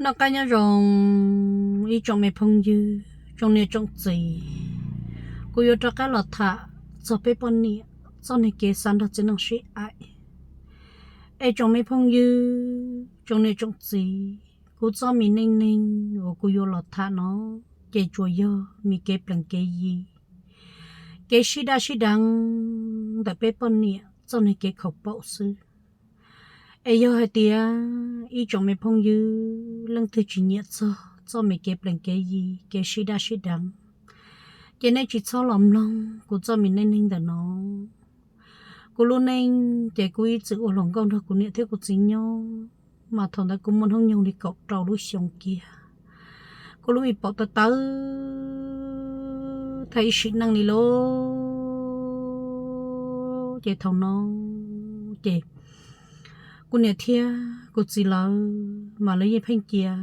Noj qab nyob zoo ib tsoom me phooj ywg, tsoom niam tsoom txiv, kuv yuav rov qab los tham txog peb poj niam txoj niag kev xav nrog txiv neej sib aim. Es tsoom me phooj ywg, tsoom niam tsoom txiv, kuv txoj me neej neeg uas kuv yuav los tham no ces tsuas yog me kev plees kev yi, kev sib daj sib deev ntawm peb poj niam txoj niag kev khaus paum xwb. Es yog hais tias ib tsoom me phooj ywg leej twg tsis nyiam txog txoj me kev plees kev yi, kev sib daj sib deev, ces nej tsis txhob los mloog kuv txoj me neej neeg ntawm no. Kuv lub neej ces kuv ib txwm ua hluas nkauj nrog kuv niam thiab kuv txiv nyob, mas thaum ntawd kuv muaj hnub nyoog li kaum rau lub xyoo kiag. Kuv lub me paum tawv tawv tag ib sim neej li lauj. Ces thaum no ces kuv niam thiab kuv txiv lawv mas lawv yeej pheej cia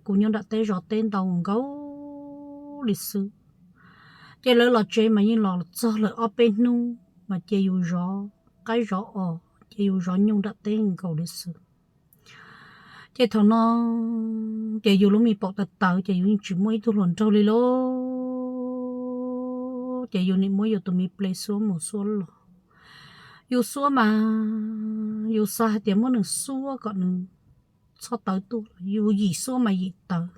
kuv nyob nram teb zov teb ntau nkaus li xwb. Ces lawv los tsev mas yeej los txog lawm ob peb hnub mas cia yus zov qaib zov os, cia yus zov nyuj nram teb nkaus li xwb. Ces thaum no ces yus lub me paum tawv tawv ces yus yeej tsis muaj ib tug hluas nraug li lauj. Ces yus nim muab yus tus me ple xuab mus xuab los. Yus xuab mas yus xav hais tias muab nws xuab kom nws txhob tawv tuaj, yus yim xuab mas yim tawv.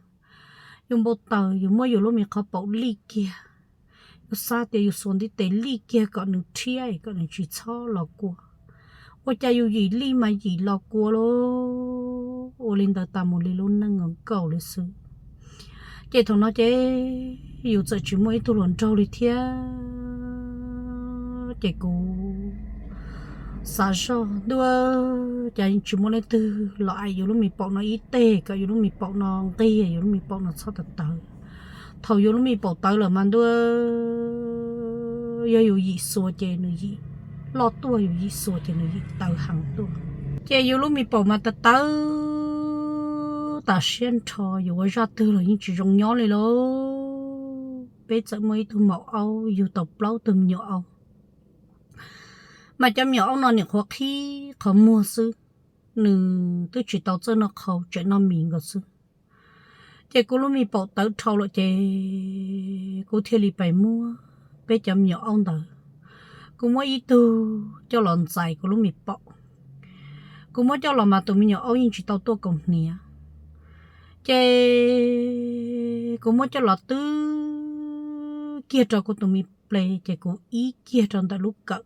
Yus npau taws yus muab yus lub me qhov paum lij kiag, yus xav tias yus xuas ntiv tes lij kiag kom nws rhiab kom nws tsis txhob los kua. Ua cas yus yim lij mas yim los kua lauj. Ua li ntawd tas mus li lub neej nkaus li xwb. Ces thaum no ces yus txawm tsis muaj ib tug hluas nraug li thiab. Ces kuv xav zoj ntuj, cas tsis muaj leej twg los aim yus lub me paum no ib teg kom yus lub me paum no nqig, yus lub me paum no txhob tawv tawv. Thaum yus lub me paum tawv lawm mas ntuj, yog yus yim xuas ces nws yim loj tuaj, yus yim xuas ces nws yim tawv heev tuaj. Ces yus lub me paum mas tawv tawv tas siab nrho, yus ua zaj twg los yeej tsis zoo nyob li lauj. Peb txawm muaj ib tug maum aub yug tau plaub tug me nyuam aub, mas cov me nyuam aub no nim qhuav qhib qhov muag xwb, nws twb tsis tau txawj noj qhau, tseem noj mis nkaus xwb. Ces kuv lub me paum tawv dhau lawm ces kuv thiaj li pais muab peb cov me nyuam aub ntawd, kuv muab ib tug coj los ntxais kuv lub me paum. Kuv muab coj los mas tus me nyuam aub yeej tsis tau tuaj kaus hniav. Ces kuv muab coj los twb kiag rau kuv tus me ple, ces kuv ib kiag rau ntawm lub kawm.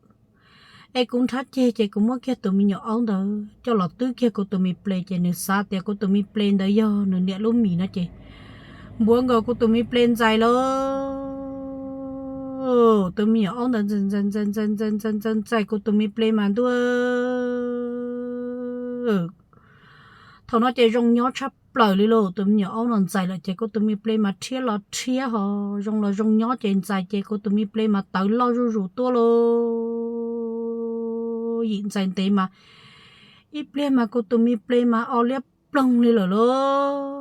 Es kuv nrhab ceg ces kuv muab kiag tus me nyuam aub ntawd coj los twb kiag kuv tus me ple, ces nws xav tias kuv tus me ple ntawd yog nws niam lub mis no ces npuav nkaus kuv tus me ple ntxais lauj. Tus me nyuam aub ntawd ntxais ntxais ntxais ntxais ntxais ntxais ntxais kuv tus me ple mas ntuj, thaum no ces zoo nyob tshaj plaws li lauj. Tus me nyuam aub no ntxais lawm ces kuv tus me ple mas rhiab los rhiab ho zoo los zoo nyob, ces ntxais ces kuv tus me ple mas tawv loj zuj zus tuaj lauj. Yim ntxais ntev mas ib pliag mas kuv tus me ple mas o liab ploog li lawm lauj.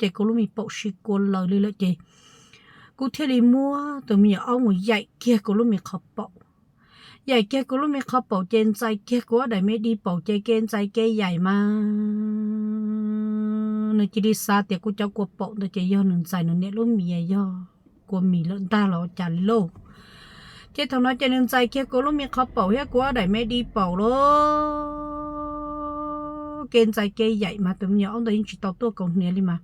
Ces kuv lub me paum sib kua laws li lawm ces kuv thiaj li muab tus me nyuam aub mus yaim kiag kuv lub me qhov paum. Yaim kiag kuv lub me qhov paum ces ntxais kiag kuv ob daim me di paum ces kev ntxais kev yaim mas nws cia li xav tias kuv cov kua paum ntawd ces yog nws ntxais nws niam lub mis, yog kua mis lawm ntag los ua cas li lauj. Ces thaum no ces nws ntxais kiag kuv lub me qhov paum thiab kuv ob daim me di paum lauj. Kev ntxais kev yaim mas tus me nyuam aub ntawd yeej tsis tau tuaj kaus hniav li mas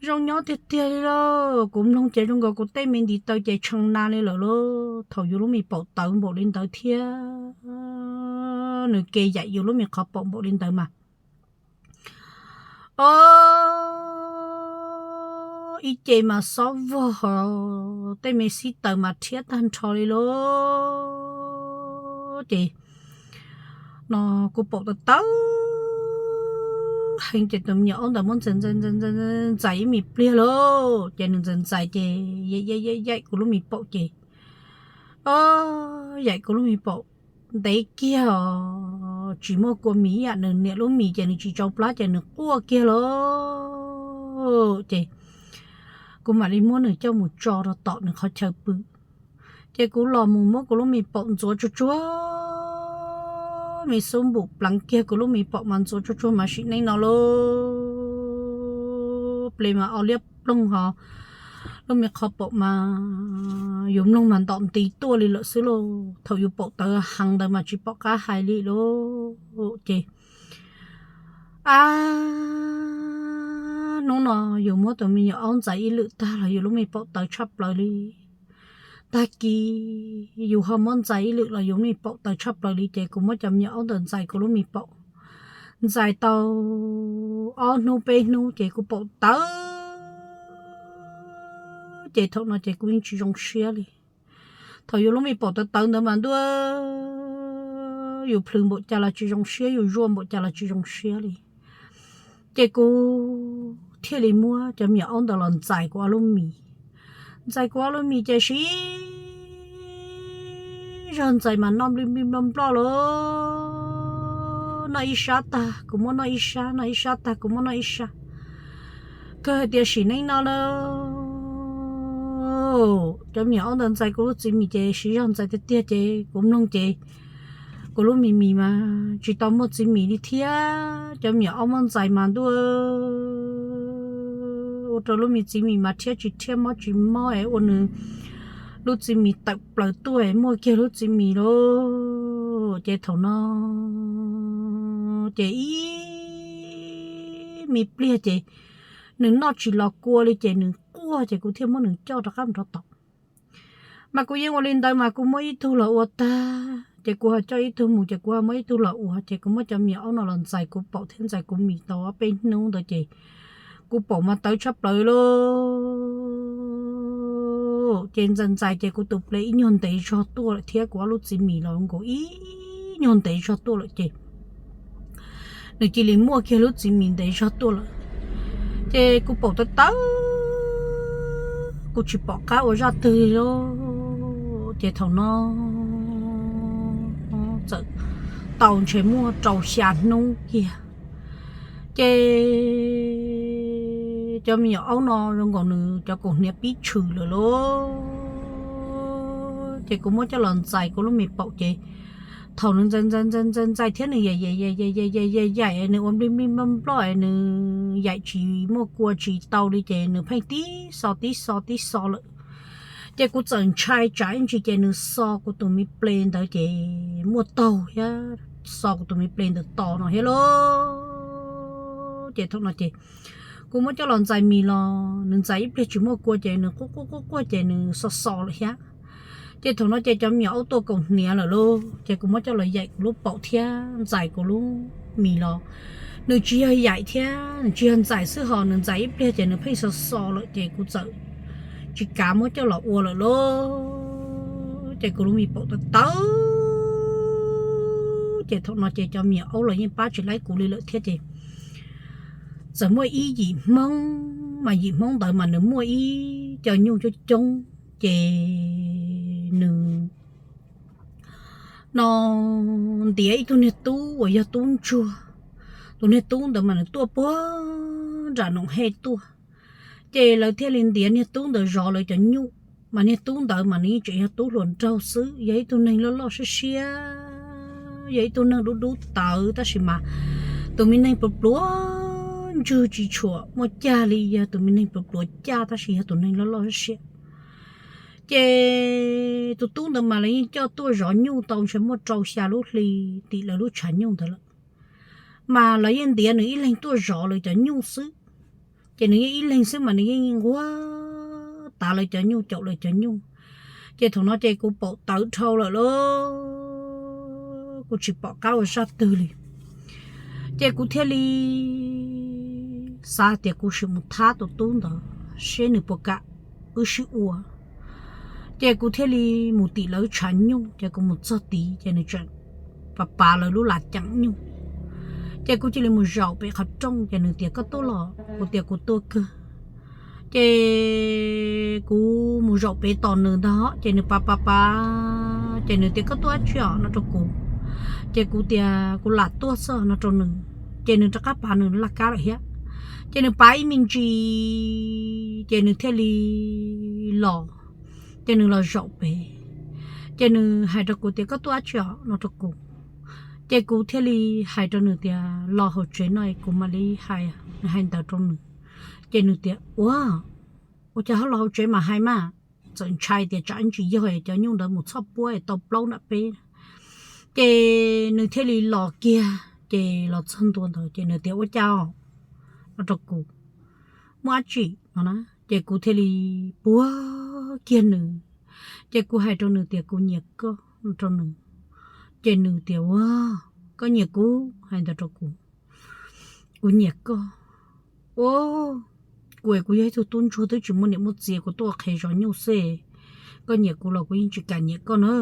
zoo nyob tiag tiag li lauj. Kuv mloog ces zoo nkaus kuv tej me ntiv taw ces tshee na li lawm lauj. Thaum yus lub me paum tawv npaum li ntawd thiab nws kev yaim yus lub me qhov paum npaum li ntawd mas o, ib ce mas xob vog ho tej me xib taws mas rhiab tag nrho li lauj. Ces no kuv paum tawv tawv heev ces tus me nyuam aub ntawd muab ntxais ntxais ntxais ntxais ib me pliag lauj, ces nws ntxais ntxais ces yaim yaim yaim kuv lub me paum ces o, yaim kuv lub me paum ntev kiag os, tsis muaj kua mis ib yam nws niam lub mis ces nws tsis tsau plab ces nws quaj kiag lauj. Ces kuv mam li muab nws coj mus tso rau tom nws qhov chaw pw. Ces kuv los mus muab kuv lub me paum ntxuav tsuag tsuag me xub npum pleev kiag kuv lub me paum mas ntxuav tsuag tsuag mas sim neej no lub ple mas o liab ploog ho lub me qhov paum mas yus mloog mas ntom nti tuaj li lawm xwb lauj. Thaum yus paum tawv heev ntawd mas tsis pom qab hais li lauj. Ces a, hnub no yus muab tus me nyuam aub ntxais ib lwm tag los yus lub me paum tawv tshaj plaws li. Tag kis yus ho muab ntxais ib lwm los yus lub me paum tawv tshaj plaws li. Ces kuv muab cov me nyuam aub ntawd ntxais kuv lub me paum, ntxais tau ob hnub peb hnub ces kuv paum tawv, ces thaum no ces kuv yeej tsis zoo siab li. Thaum yus lub me paum tawv tawv ntawd mas ntuj, yus plhws npaum cas los tsis zoo siab, yus zuaj npaum cas los tsis zoo siab li. Ces kuv thiaj li muab cov me nyuam aub ntawd los ntxais kuv ob lub mis. Ntxais kuv ob lub mis ces siv zog ntxais mas noj nplij nplij nploj nploj lawm. Noj ib sab tag kuv muab noj ib sab, noj ib sab tag kuv muab noj ib sab. Kawg hais tias sim neej no lawm, cov me nyuam aub ntawd ntxais kuv lub txiv mis ces siv zog ntxais tiag tiag ces kuv mloog ces kuv lub mis mis mas tsis tau muaj txiv mis li thiab. Cov me nyuam aub muab ntxais mas ntuj, ua rau lub me txiv mis mas rhiab tsis rhiab mob tsis mob es ua nws lub txiv mis tawm plaws tuaj es muaj kiag lub txiv mis lawm. Ces thaum no ces ib me pliag ces nws noj tsis los kua li ces nws quaj ces kuv thiaj muab nws coj rov qab rov tom. Mas kuv yeej ua li ntawd mas kuv muab ib tug los ua tag ces kuv ho coj ib tug mus ces kuv ho muab ib tug los ua ces kuv muab cov me nyuam aub no los ntxais kuv paum thiab ntxais kuv mis tau ob peb hnub ntawd ces kuv paum mas tawv tshaj plaws lauj. Ces ntxais ntxais ces kuv tus ple ib nyuag ntev zog tuaj lawm thiab kuv ob lub txiv mis los nkaus ib nyuag ntev zog tuaj lawm ces nws cia li muaj kiag lub txiv mis ntev zog tuaj lawm. Ces kuv paum tawv tawv, kuv tsis pom qab ua zaj twg li lauj. Ces thaum no txawm tau ntshe muaj rau xya hnub kiag ces cov me nyuam aub no zoo nkaus nws cov kaus hniav pib tshwm lawm lauj. Ces kuv muab coj los ntxais kuv lub me paum ces thaum nws ntxais ntxais ntxais ntxais ntxais thiab nws yaim yaim yaim yaim yaim yaim yaim nws ua nplij nplij nploj nploj es nws yaim tsis muaj kua tsis tau li ces nws pheej tib xo tib xo tib xo lawm. Ces kuv txawm ntshai tsam ib ntsis ces nws xo kuv tus me ple ntawd ces muaj taug thiab xo kuv tus me ple ntawd to no thiab lauj. Ces thaum no ces kuv muab coj los ntxais mis los nws ntxais ib pliag tsis muaj kua ces nws quaj quaj quaj quaj ces nws xo xo lawm thiab. Ces thaum no ces cov me nyuam aub tuaj kaus hniav lawm lauj, ces kuv muab coj los yaim kuv lub paum thiab ntxais kuv lub mis los nws tsis yog yaim thiab nws tsis yog ntxais xwb ho nws ntxais ib pliag ces nws pheej xo xo lawm ces kuv txawm tsis kav muab coj los ua lawm lauj. Ces kuv lub me paum tawv tawv, ces thaum no ces cov me nyuam aub los yeej pab tsis laib kuv li lawm thiab ces txawm muaj ib yim Hmoob, mas yim Hmoob ntawd mas nws muaj ib co nyuj coob coob, ces nws no ntiav ib tug niag tub uas yog tub ntsuag. Tus niag tub ntawd mas nws tuaj puag nram Noom Hej tuaj, ces lawv thiaj li ntiav niag tub ntawd zov lawv cov nyuj. Mas niag tub ntawd mas nws yeej tseem yog tub hluas nraug xwb, yog ib tug neeg loj loj siab siab, yog ib tug neeg dub dub tawv tab sis mas tus me neeg pluav pluav ntswg tsis tshua muaj cag li, yog tus me neeg pluav pluav caj tab sis yog tus neeg loj loj siab siab. Ces tus tub ntawd mas lawv yeej coj tuaj zov nyuj tau ntshe muaj rau xya lub hli tim lawv lub tshav nyuj ntawd lawm. Mas lawv yeej ntiav nws ib leeg tuaj zov lawv cov nyuj xwb. Ces nws yeej ib leeg xwb mas nws yeej nquag tav lawv cov nyuj, caum lawv cov nyuj. Ces thaum no ces kuv paum tawv dhau lawm lauj, kuv tsis pom qab ua zaj twg li. Ces kuv thiaj li xav tias kuv sim mus thab tus tub ntawd seb nws puas kam wb sib ua. Ces kuv thiaj li mus tim lawv tshav nyuj, ces kuv mus txog tid ces nws tseem pav pav lawv lub lav ceem nyuj. Ces kuv cia li mus zaum pem qhov rooj, ces nws tias koj tuaj los? Kuv tias kuv tuaj kawg. Ces kuv mus zaum pem tos nws ntag, ces nws pav pav pav, ces nws tias koj tuaj dab tsi os no rau kuv. Ces kuv tias kuv lam tuaj xwb no rau nws. Ces nws rov qab pav nws laj kab lawm thiab. Ces nws pav ib me ntsis, ces nws thiaj li los, ces nws los zaum pem, ces nws hais rau kuv tias koj tuaj dab tsi os no rau kuv. Ces kuv thiaj li hais rau nws tias los hauv tsev no kuv mam li hais, hais ntawd rau nws. Ces nws tias ua, ua cas ho los hauv tsev mas hais mas, txawm ntshai tias tsam ib ntsis yog cov nyuj ntawd mus txhoj puab tau plaub nram peb. Ces nws thiaj li los kiag, ces los txog ntua ntawd ces nws tias ua cas no rau kuv, muaj dab tsi no na. Ces kuv thiaj li puag kiag nws, ces kuv hais rau nws tias kuv nyiam koj rau nws. Ces nws tias ua, koj nyiam kuv, hais ntawd rau kuv, kuv nyiam koj. Ua, kuv es kuv yog ib tug tub ntsuag twb tsis muaj niam muaj txiv, kuv tuaj ua qhev zov nyuj xwb. Koj nyiam kuv los kuv yeej tsis kam nyiam koj na,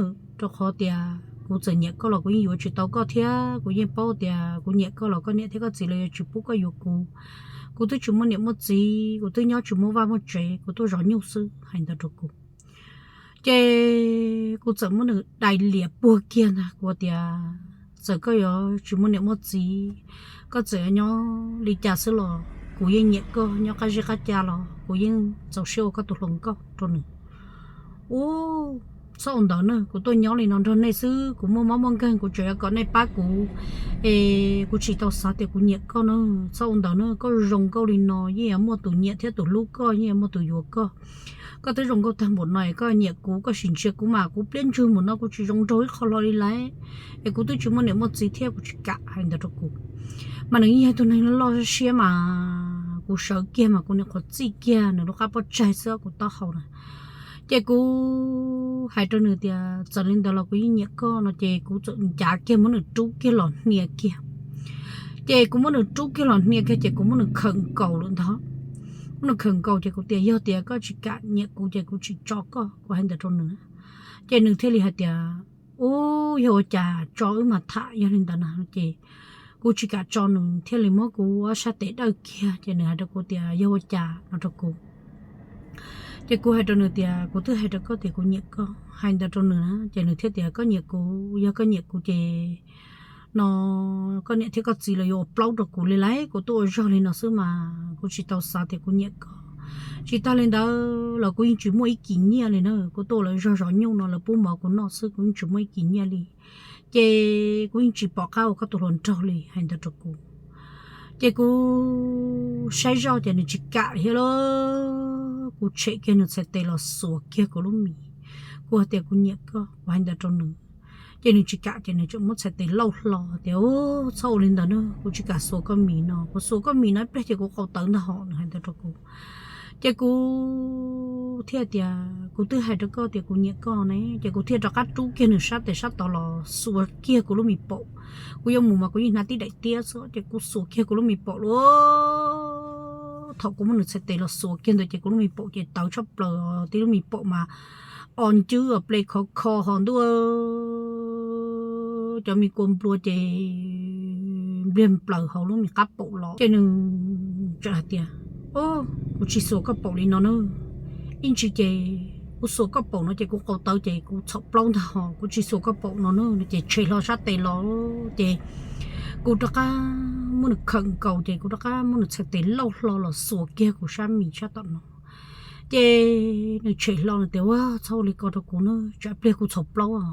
rau qhov tias kuv txawm nyiam koj los kuv yeej yuav tsis tau koj thiab. Kuv yeej paub tias kuv nyiam koj los koj niam thiab koj txiv lawv yuav tsis pub koj yuav kuv. Kuv twb tsis muaj niam muaj txiv, kuv twb nyob tsis muaj vaj muaj tsev, kuv tuaj zov nyuj xwb, hais ntawd rau kuv. Ces kuv txawm muab nws dai liam puag kiag ntag, kuv tias txawm koj yuav tsis muaj niam muaj txiv, koj txawm yuav nyob li cas xwb los kuv yeej nyiam koj, nyob qab zej qab ca los kuv yeej txaus siab ua koj tus hluas nkauj rau nws. Ua, txhob ua ntawd na, kuv tuaj nyob li no nrog nej xwb, kuv muaj mob muaj nkeeg, kuv tseem yuav kom nej pab kuv, es kuv tsis tau xav tias kuv nyiam koj na. Txhob ua ntawd na, koj zoo nkauj li no yeej yuav muaj tus nyiam thiab tus hlub koj, yeej yuav muaj tus yuav koj. Koj twb zoo nkauj tag npaum no es koj nyiam kuv, koj sim ntsia kuv mas kuv pliab ntswg npaum no kuv tsis zoo nraug ib qho hlo li lauj. Es kuv twb tsis muaj niam muaj txiv thiab, kuv tsis kam, hais ntawd rau kuv. Mas nws yeej yog tus neeg loj siab mas kuv sawv kiag mas kuv nyuam qhuav txij kiag nws lub qab pob tsaig xwb kuv taub hau na. Ces kuv hais rau nws tias txawm li ntawd los kuv yeej nyiam koj no, ces kuv txawm ncav kiag muab nws rub kiag los hnia kiag. Ces kuv muab nws rub kiag los hnia kiag ces kuv muab nws khawm nkaus lawm ntag. Muab nws khawm nkaus ces kuv tias yog tias koj tsis kam nyiam kuv ces kuv tsis tso koj, kuv hais ntawd rau nws. Ces nws thiaj li hais tias ub, yog ua cas tso wb mas tham, yog li ntawd na. Ces kuv tsis kam tso, nws thiaj li muab kuv ob sab tes dawj kiag ces nws hais rau kuv tias yog ua cas no rau kuv. Ces kuv hais rau nws tias kuv twb hais rau koj tias kuv nyiam koj, hais ntawd rau nws na. Ces nws thiaj tias koj nyiam kuv, yog koj nyiam kuv ces no koj niam thiab koj txiv lawv yuav ua plaub rau kuv li lauj, kuv tuaj ua zog li no xwb mas kuv tsis tau xav tias kuv nyiam koj. Tsis tag li ntawd los kuv yeej tsis muaj ib kis nyiaj li na, kuv tuaj ua lawv zog zov nyuj no lawv pub mov kuv noj xwb, kuv yeej tsis muaj ib kis nyiaj li. Ces kuv yeej tsis pom qab ua koj tus hluas nraug li, hais ntawd rau kuv. Ces kuv saib zoj ces nws tsis kam thiab lauj, kuv tshem kiag nws txhais tes los xuas kiag kuv lub mis. Kuv hais tias kuv nyiam koj, kuv hais ntawd rau nws. Ces nws tsis kam ces nws tseem muab txhais tes lauj hlo tias ub, txhob ua li ntawd na, kuv tsis kam xuas koj mis no, kuv xuas koj mis no ib pliag ces kuv qau tawv ntag hos, nws hais ntawd rau kuv. Ces kuv thiaj tias kuv twb hais rau koj tias kuv nyiam koj ne, ces kuv thiaj rov qab rub kiag nws sab tes sab tod los xuas kiag kuv lub me paum. Kuv yuav mus mas kuv yeej hnav tib daim tiab xwb ces kuv xuas kiag kuv lub me paum lauj. Thaum kuv muab nws txhais tes los xuas kiag ntawd ces kuv lub me paum ces tawv tshaj plaws, tib lub me paum mas o ncwb ple khov kho hos ntuj, cov me kua nplua ces npliag plaws hauv lub me qab paum los. Ces nws tseem hais tias ub, kuv tsis xuas koj paum li no na, ib ntsis ces kuv xuas koj paum no ces kuv qau tawv ces kuv txhaum plaub ntag hos, kuv tsis xuas koj paum no na. Ces tshem hlo sab tes los ces kuv rov qab muab nws khawm nkaus ces kuv rov qab muab nws txhais tes lauj hlo los xuas kiag kuv sab mis sab tom no. Ces nws tshem hlo nws tias ua, txhob ua li ko rau kuv na, tsam pliag kuv txhaum plaub os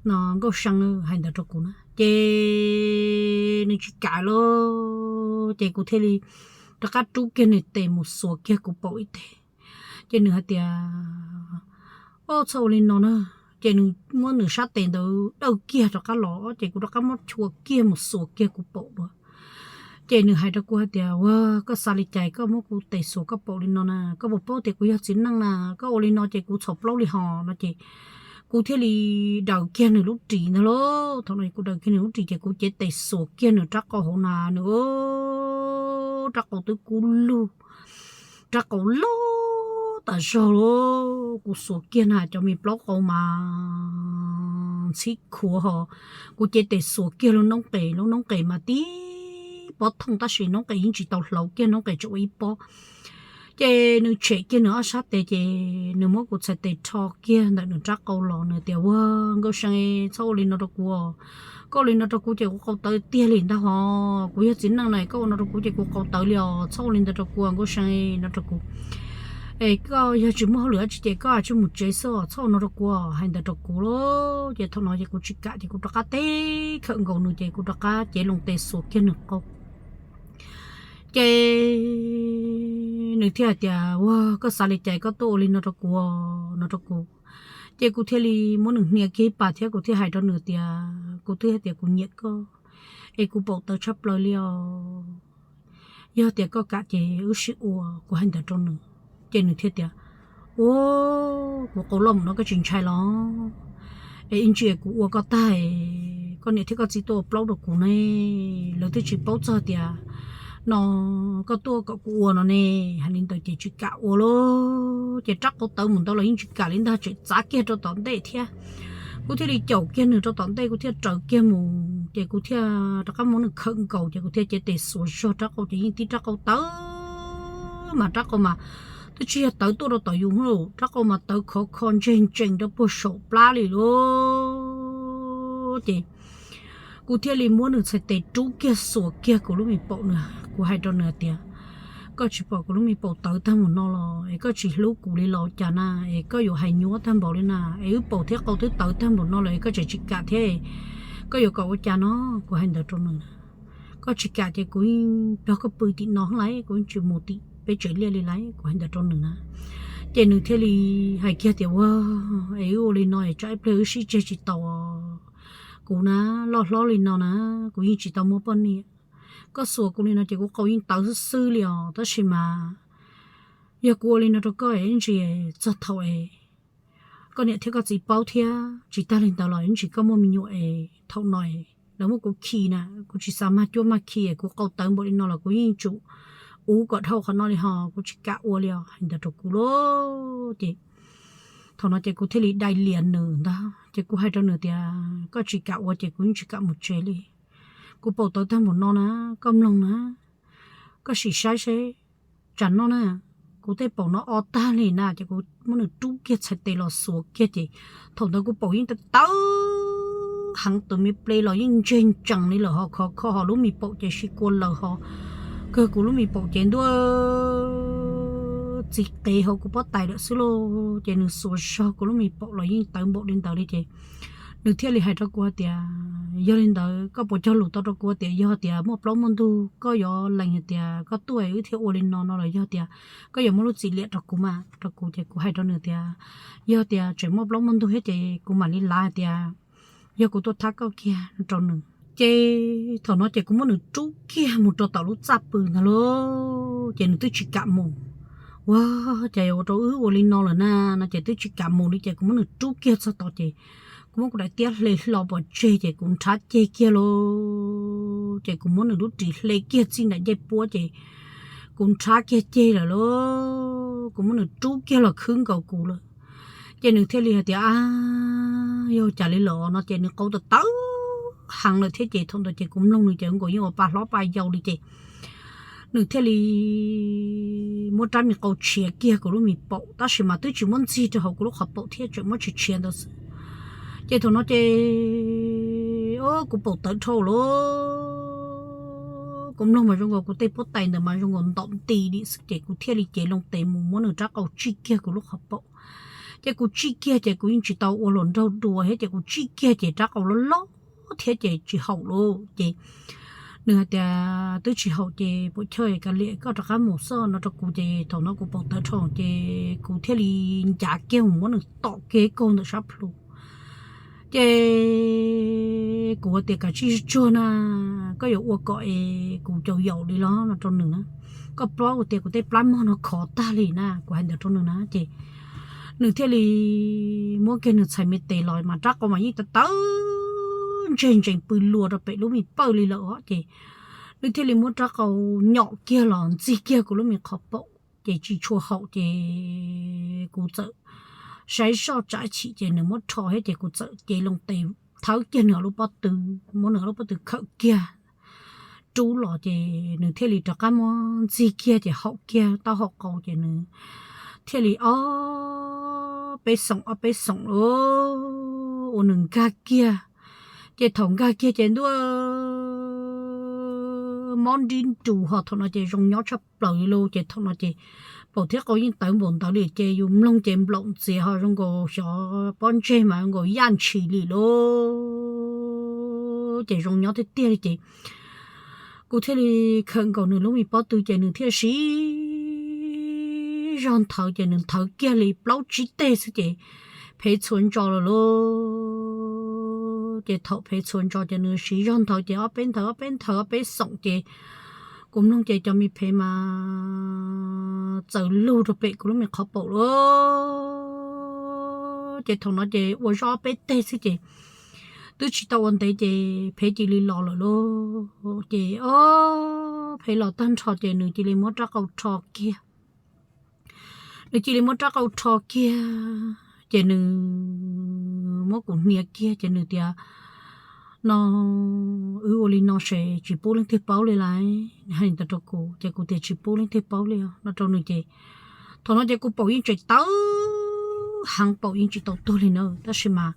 no Nkauj See, hais ntawd rau kuv na. Ces nws tsis kam lauj, ces kuv thiaj li rov qab rub kiag nws tes mus xuas kiag kuv paum ib teg. Ces nws hais tias ub, txhob ua li no na. Ces nws muab nws sab tes ntawd dawj kiag rov qab los ces kuv rov qab muab chua kiag mus xuas kiag kuv paum dua. Ces nws hais rau kuv hais tias ua, koj xav li cas koj muab kuv tes xuas koj paum li no na, koj puas paub tias kuv yog txiv neej na, koj ua li no ces kuv txhaum plaub li hos no. Ces kuv thiaj li daws kiag nws lub ris ntag lauj. Thaum no kuv daws kiag nws lub ris ces kuv cev tes xuas kiag nws rab qau hauv na, nws rab qau twb kub lug, rab qau loj tas zog lauj. Kuv xuas kiag na cov me plaub qau mas ntxhib khuav hos, kuv cev tes xuas kiag lub noob qes, lub noob qes mas tib pob thooj tab sis noob qes yeej tsis tau hlauv kiag, noob qes tseem ua ib pob. Ces nws tshem kiag nws ob sab tes ces nws muab kuv txhais tes rho kiag ntawm nws rab qau los, nws tias ua, Nkauj See, txhob ua li no rau kuv os, koj ua li no rau kuv ces kuv qau tawv tiag li ntag hos, kuv yog txiv neej na, koj ua no rau kuv ces kuv qau tawv li os, txhob ua li ntawd rau kuv Nkauj See, no rau kuv. Es koj yog tsis muaj hauj lwm dab tsi ces koj cia li mus tsev xwb os, txhob ua no rau kuv, hais ntawd rau kuv lauj. Ces thaum no ces kuv tsis kam ces kuv rov qab teb khawm nkaus nws ces kuv rov qab cev loo tes xuas kiag nws qau. Ces nws thiaj hais tias, Ua, koj xav li cas koj tuaj ua li no rau kuv, no rau kuv? Ces kuv thiaj li muab nws hnia kiag ib pas thiab kuv thiaj hais rau nws tias, Kuv twb hais tias kuv nyiam koj, es kuv paum tawv tshaj plaws li os. Yog tias koj kam ces wb sib ua, kuv hais ntawd rau nws. Ces nws thiaj tias, Ua, kuv qau loj mus no koj tsis ntshai los? Es ib ntsis kuv ua koj tag, koj niam thiab koj txiv tuaj ua plaub rau kuv ne, lawv twb tsis paub txog tias no koj tuaj kom kuv ua no ne. Hais li ntawd ces tsis kam ua lauj. Ces rab qau tawv mus ntawd los yeej tsis kam li ntag, tseem txav kiag rau tom ntej thiab. Kuv thiaj li caum kiag nws rau tom ntej, kuv thiaj raws kiag mus, ces kuv thiaj rov qab muab nws khawm nkaus, ces kuv thiaj cev tes xuas zog rab qau, ces yeej tib rab qau tawv, mas rab qau mas twb tsis yog tawv tuaj rau tom yus hub, rab qau mas tawv khov kho ntseg ntsees rau puag saum plab li lauj. Ces kuv thiaj li muab nws txhais tes rub kiag xuas kiag kuv lub me paum nws, kuv hais rau nws tias, Koj tsis pom kuv lub me paum tawv tag npaum no los es koj tsis hlub kuv li los cas na? Es koj yuav hais nyuaj tag npaum li na, es wb paum thiab qau twb tawv tag npaum no lawm es koj tseem tsis kam thiab, koj yuav kom ua cas no? Kuv hais ntawd rau nws na. Koj tsis kam ces kuv yeej nrog koj pw tim no lawm, kuv yeej tsis mus tim peb tsev liaj li lawm, kuv hais ntawd rau nws na. Ces nws thiaj li hais kiag tias, Ua, es wb ua li no es tsam ib pliag wb sib tseg tsis tau. Kuv na, loj hlob li no na, kuv yeej tsis tau muaj poj niam. Koj xuas kuv li no ces kuv qau yeej tawv xwb xwb li os, tab sis mas yog kuv ua li no rau koj es ib ntsis txog thaum es koj niam thiab koj txiv paub thiab, tsis tag li ntawd los ib ntsis koj muaj me nyuam es thaum no es lawv muab kuv khi na, kuv tsis xav mag cuab mag khi es kuv qau tawv npaum li no los kuv yeej tsum uv kom dhau qhov no li hos, kuv tsis kam ua li os, hais ntawd rau kuv lauj. Ces thaum no ces kuv thiaj li dai lias nws ntag, ces kuv hais rau nws tias, Koj tsis kam ua ces kuv yeej tsis kam mus tsev li. Kuv paum tawv tag npaum no na, koj mloog na, koj sim saib seb, tsam no na, kuv tej paum no o tag li na. Ces kuv muab nws rub kiag txhais tes los xuas kiag ces thaum ntawd kuv paum yeej tawv heev, tus me ple los yeej ntseg ntsees li lawm, ho khov kho, ho lub me paum ces sib kua laws, ho kawg kuv lub me paum ces ntuj txiv qev hauv kuv pob tais lawm xwb lauj. Ces nws xuas zog kuv lub me paum los yeej tawv npaum li ntawd li ces nws thiaj li hais rau kuv tias, Yog li ntawd koj puas cog lus tau rau kuv tias yog tias muaj plaub muaj ntug koj yuav lees hais tias koj tuaj wb thiaj ua li no no los yog tias koj yuav muaj lub txim liam rau kuv mas? Rau kuv ces kuv hais rau nws tias, Yog tias tseem muaj plaub muaj ntug thiab ces kuv mam li lav hais tias yog kuv tuaj thab koj kiag, no rau nws. Ces thaum no ces kuv muab nws rub kiag mus rau tom lub txaj pw ntag lauj, ces nws twb tsis kam mus. Ua, cas yuav ua rau wb ua li no lawm na, no ces twb tsis kam mus li ces kuv muab nws rub kiag txog tod ces kuv muab kuv daim tiab hle hlo pov tseg ces kuv nrhab ceg kiag lauj. Ces kuv muab nws lub ris hle kiag txij nram ncej puab ces kuv nrhab kiag ceg lawm lauj, kuv muab nws rub kiag los khwb nkaus kuv lawm. Ces nws thiaj li hais tias, Ab, yog cas li lawm? No ces nws qau tawv tawv heev lawm thiab ces thaum ntawd ces kuv mloog nws ces nkaus yeej ua pa hlob pa yau li ces nws thiaj li muab rab me qau tshiav kiag kuv lub me paum, tab sis mas twb tsis muab ntxig rau hauv kuv lub qhov paum thiab, tseem muab tshiav tshiav ntawd xwb. Ces thaum no ces, o, kuv paum tawv dhau lawm, kuv mloog mas zoo nkaus kuv tej pob tais ntawd mas zoo nkaus ntaum nti li xwb ces kuv thiaj li cev loo tes mus muab nws rab qau tsij kiag kuv lub qhov paum. Ces kuv tsij kiag ces kuv yeej tsis tau ua hluas nraug dua thiab ces kuv tsij kiag ces rab qau loj loj thiab ces tsis haum lauj. Ces nws hais tias, Twb tsis haum ces puas chawj kav liam koj rov qab mus xwb, no rau kuv ces thaum no kuv paum tawv dhau ces kuv thiaj li ncav kiag mus muab nws tom kiag kaug ntawm sab plhu. Ces kuv tias, Kav tsij tsuag na, koj yuav ua kom es kuv caum yaum li los? No rau nws na. Koj paub tias kuv tej plab mog no khov tag li na, kuv hais ntawd rau nws na. Ces nws thiaj li muab kiag nws txhais me tes los mas rab qau mas yeej tawv tawv ntseg ntsees pw luas rau pem lub me pawj li lawm os. Ces nws thiaj li muab rab qau nyom kiag los ntxig kiag kuv lub me qhov paum ces tsis tshua haum ces kuv txawm saib zoj tsav chim ces nws muab rho thiab ces kuv txawm cev loo tes thawb kiag nws lub pob tw, muab nws lub pob tw khawm kiag rub los ces nws thiaj li rov qab muab ntxig kiag ces haum kiag taub hau qau ces nws thiaj li ob peb xoom ob peb xoom ua nws nkag kiag. Ces thaum nkag kiag ces ntuj mob nrib nrus ho thaum no ces zoo nyob tshaj plaws li lauj. Ces thaum no ces paum thiab qau yeej tawv npaum ntawd li ces yus mloog ces nplaum ntxias ho zoo nkaus xyov pob ntseg mas zoo nkaus yaj ntshis li lauj. Ces zoo nyob tiag tiag li ces kuv thiaj li khawm nkaus nws lub me pob tw ces nws thiaj siv zog nthawv ces nws nthawv kiag li plaub tsib teg xwb ces phev txhua ntso lawm lauj. Ces thaum phev txhua ntso ces nws siv zog nthawv ces ob peb nthawv ob peb nthawv ob peb xoom ces kuv mloog ces cov me phev mas txawm lug rau pem kuv lub me qhov paum lauj. Ces thaum no ces ua zoj ob peb teg xwb ces twb tsis tau ua ntev ces phev cia li los lawm lauj. Ces o, phev los tag nrho ces nws cia li muab rab qau rho kiag. Nws cia li muab rab qau rho kiag ces nws muab kuv hnia kiag ces nws tias, no, wb ua li no ces tsis pub leej twg paub li lauj. Nws hais ntawd rau kuv ces kuv tias tsis pub leej twg paub li os no rau nws ces thaum no ces kuv paum yeej tseem tawv heev, paum yeej tsis tau tuag li na, tab sis mas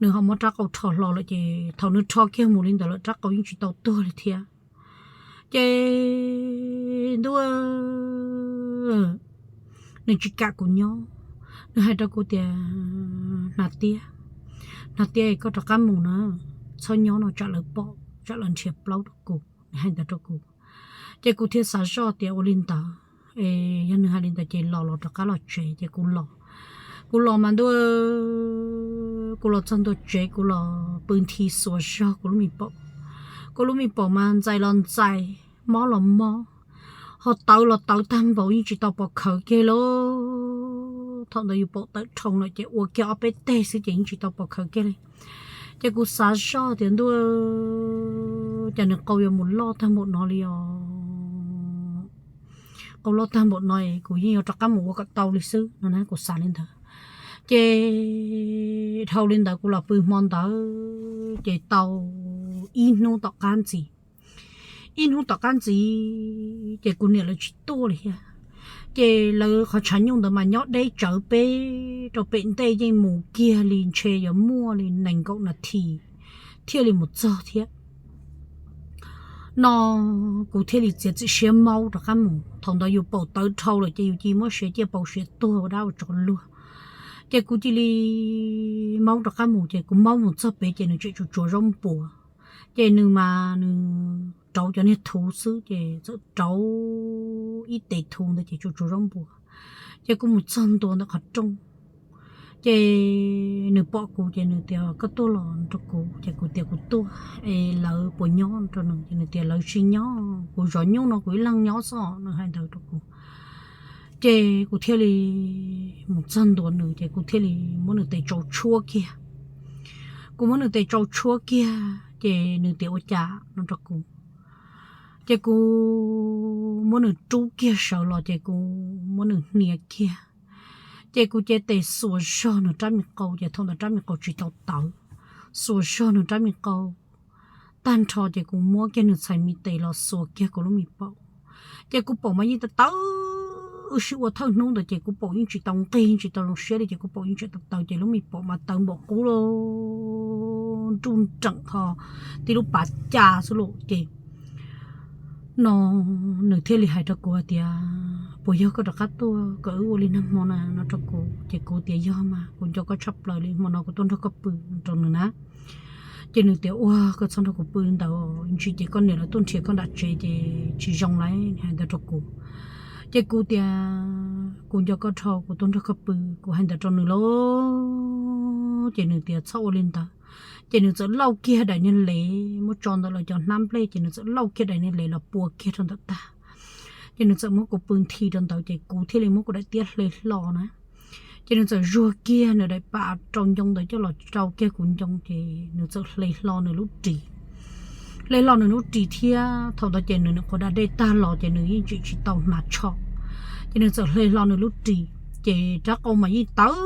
nws ho muab rab qau rho hlo lawm ces thaum nws rho kiag mus li ntawd lawm rab qau yeej tsis tau tuag li thiab. Ces ntuj, nws tsis kam kuv nyob, nws hais rau kuv tias, Hnav Tiab, Hnav Tiab, koj rov qab mus na, txhob nyob no tsam lawv pom tsam lawv nrhiav plaub rau kuv. Nws hais ntawd rau kuv ces kuv thiaj xav zoj tias ua li ntawd es yog nws hais li ntawd ces los los rov qab los tsev ces kuv los. Kuv los mas ntuj, kuv los txog ntua tsev kuv los pw nthi xuas zog kuv lub me paum. Kuv lub me paum mas ntxais los ntxais, mob los mob, ho tawv los tawv tag npaum yeej tsis tau pom khawv kiag lauj. Thaum ntawd yus paum tawv dhau lawm ces ua kiag ob peb teg xwb ces yeej tsis tau pom khawv kiag li. Ces kuv xav zoj tias ntuj, cas nws qau yuav mus loj tag npaum no li os. Qau loj tag npaum no kuv yeej yuav rov qab mus ua kom tau li xwb no na, kuv xav li ntawd. Ces dhau li ntawd kuv los pw hmo ntawd ces tau ib hnub tom qab ntxiv. Ib hnub tom qab ntxiv ces kuv niam lawv tsis tuaj li thiab. Ces lawv qhov tshav nyuj ntawd mas nyob deb tsawv peb rau pem ntej yeej mus kiag li ntshe yuav muaj li nees nkaum nas this thiaj li mus txog thiab. No kuv thiaj li txiav txim siab maub rov qab mus. Thaum ntawd yus paum tawv dhau lawm ces yus cia li muab siav ciaj paus siav tuag ua dab ua tsov luag. Ces kuv cia li maub rov qab mus ces kuv maub mus txog pem ces nws tseem tsuas tsuav zaub npuas. Ces nws mas nws rauv cov niag thuv xwb ces txawm rauv ib tes thuv ntawd ces tsuas tsuav zaub npuas. Ces kuv mus txog ntua ntawm qhov rooj ces nws pom kuv ces nws tias koj tuaj los rau kuv ces kuv tias kuv tuaj es lawv puas nyob rau nws ces nws tias lawv tsis nyob, kuv zov nyuj no kuv ib leeg nyob xwb, nws hais ntawd rau kuv. Ces kuv thiaj li mus txog ntua nws ces kuv thiaj li muab nws tes tsau tshuab kiag. Kuv muab nws tes tsau tshuab kiag ces nws tias ua cas no rau kuv. Ces kuv muab nws rub kiag sawv los ces kuv muab nws hnia kiag. Ces kuv cev tes xuas zog nws rab me qau ces thaum ntawd rab me qau tsis tau tawv, xuas zog nws rab me qau tag nrho ces kuv muab kiag nws txhais me tes los xuas kiag kuv lub me paum. Ces kuv paum mas yeej tawv tawv, wb sib ua thawj hnub ntawd ces kuv paum yeej tsis tau nqig tsis tau zoo siab li ces kuv paum yeej tseem tawv tawv ces lub me paum mas tawv npaum qub nruj nreem ho tib lub pav cas xwb lauj. Ces no nws thiaj li hais rau kuv hais tias puas yog koj rov qab tuaj kom wb ua li nag hmo na no rau kuv ces kuv tias yog mas kuv nco koj tshaj plaws li, hmo no kuv tuaj nrog koj pw rau nws na. Ces nws tias ua koj txhob nrog kuv pw ntawd, ntsis ces koj niam lawv tuaj nrhiav koj nram tsev ces tsis zoo lauj, hais ntawd rau kuv. Ces kuv tias kuv nco koj dhau kuv tuaj nrog koj pw, kuv hais ntawd rau nws lauj. Ces nws tias txhob ua li ntawd. Ces nws txawm lauj kiag daim niag lev muab tso ntawm lawv cov hnab nplej ces nws txawm lauj kiag daim niag lev los pua kiag rau ntawm tag. Ces nws txawm muab kuv pw nthi rau ntawd ces kuv thiaj li muab kuv daim tiab hle hlo na. Ces nws txawm zuag kiag nws daim pam rau ncoo ntawd coj los rau kiag kuv ncoo ces nws txawm hle hlo nws lub ris. Hle hlo nws lub ris thiab thaum ntawd ces nws nyuam qhuav da dej tag los ces nws yeej tseem tsis tau hnav tsho. Ces nws txawm hle hlo nws lub ris, ces rab qau mas yeej tawv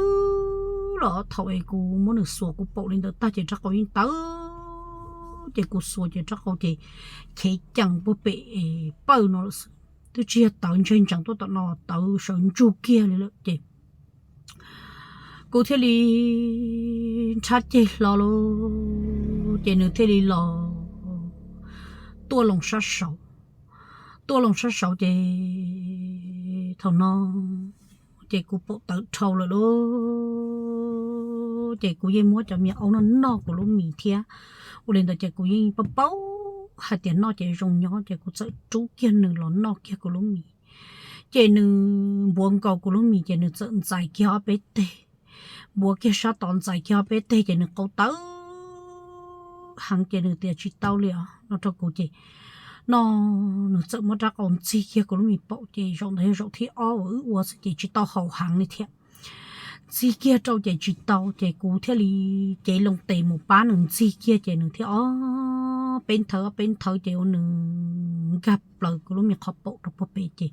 los thaum es kuv muab nws xuas kuv paum li ntawd tag ces rab qau yeej tawv. Ces kuv xuas ces rab qau ces chev cees puag pem pawj no lawm xwb, twb tsis yog tawv ntseeg ntsees tuaj tom no, tawv sawv ntsug kiag li lawm ces kuv thiaj li nrhab ceg hlo lauj, ces nws thiaj li los tuaj loo sab saud. tuaj loo sab saud ces thaum no ces kuv paum tawv dhau lawm lauj, ces kuv yeej muab cov me nyuam aub no noj kuv lub mis thiab. Ua li ntawd ces kuv yeej paub paub hais tias noj ces zoo nyob, ces kuv txawm rub kiag nws los noj kiag kuv lub mis. Ces nws npuav nkaus kuv lub mis ces nws txawm ntxais kiag ob peb teg, npuav kiag sab tod ntxais kiag ob peb teg ces nws qau tawv heev ces nws tias tsis tau li os no rau kuv ces no nws txawm muab rab qau ntxig kiag kuv lub mis paum ces zaum ntawd yog zaum thib ob uas wb ua xwb ces tsis tau haum heev li thiab. Ntxig kiag rau ces tsis tau ces kuv thiaj li cev loo tes mus pab nws ntxig kiag ces nws thiaj ob peb nthawv ob peb nthawv ces ua nws nkag plaws kuv lub me qhov paum rau puag pem ces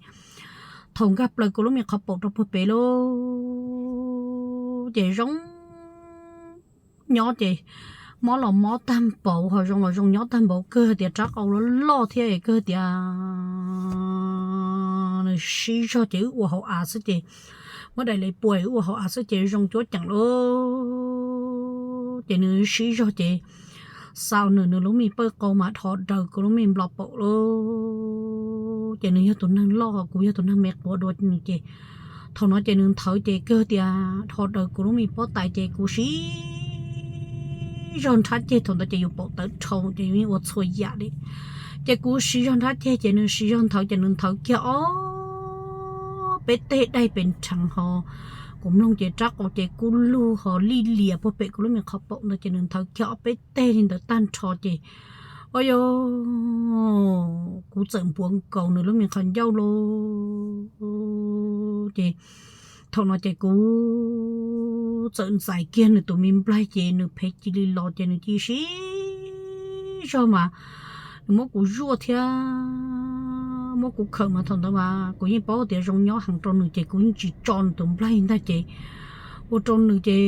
thaum nkag plaws kuv lub me qhov paum rau puag pem lauj, ces zoo nyob ces mob los mob tag npaum ho zoo los zoo nyob tag npaum, kawg tias rab qau loj loj thiab kawg tias nws sib zog ces wb ua hauv av xwb ces muab daim le pua wb ua hauv av xwb ces zoo cuab ceem lauj. Ces nws sib zog ces xa nws nws lub me pawj qau mas dhos daws kuv lub me nplo paum lauj. Ces nws yog tus neeg loj kuv yog tus neeg me quav dua nws ces thaum no ces nws nthawv ces kawg tias dhos daws kuv lub me pob tais ces kuv siv zog nrhab ceg, thaum ntawd ces yus paum tawv dhau ces yus yeej ua txhua yam li. Ces kuv siv zog nrhab ceg ces nws siv zog nthawv ces nws nthawv kiag ob peb teg daig pes nrheev ho kuv mloog ces rab qau ces kub lug ho lij lias puag pem kuv lub me qhov paum ntawd ces nws nthawv kiag ob peb teg li ntawd tag nrho ces o yog kuv txawm npuav nkaus nws lub me qhov ncauj lauj. Ces thaum no ces kuv txawm ntxais kiag nws tus me nplaig ces nws phev cia li los ces nws cia li siv zog mas nws muab kuv zuaj thiab muab kuv khawm mas thaum ntawd mas kuv yeej paub tias zoo nyob heev rau nws ces kuv yeej tsis tso nws tus nplaig ntag ces ua rau nws ces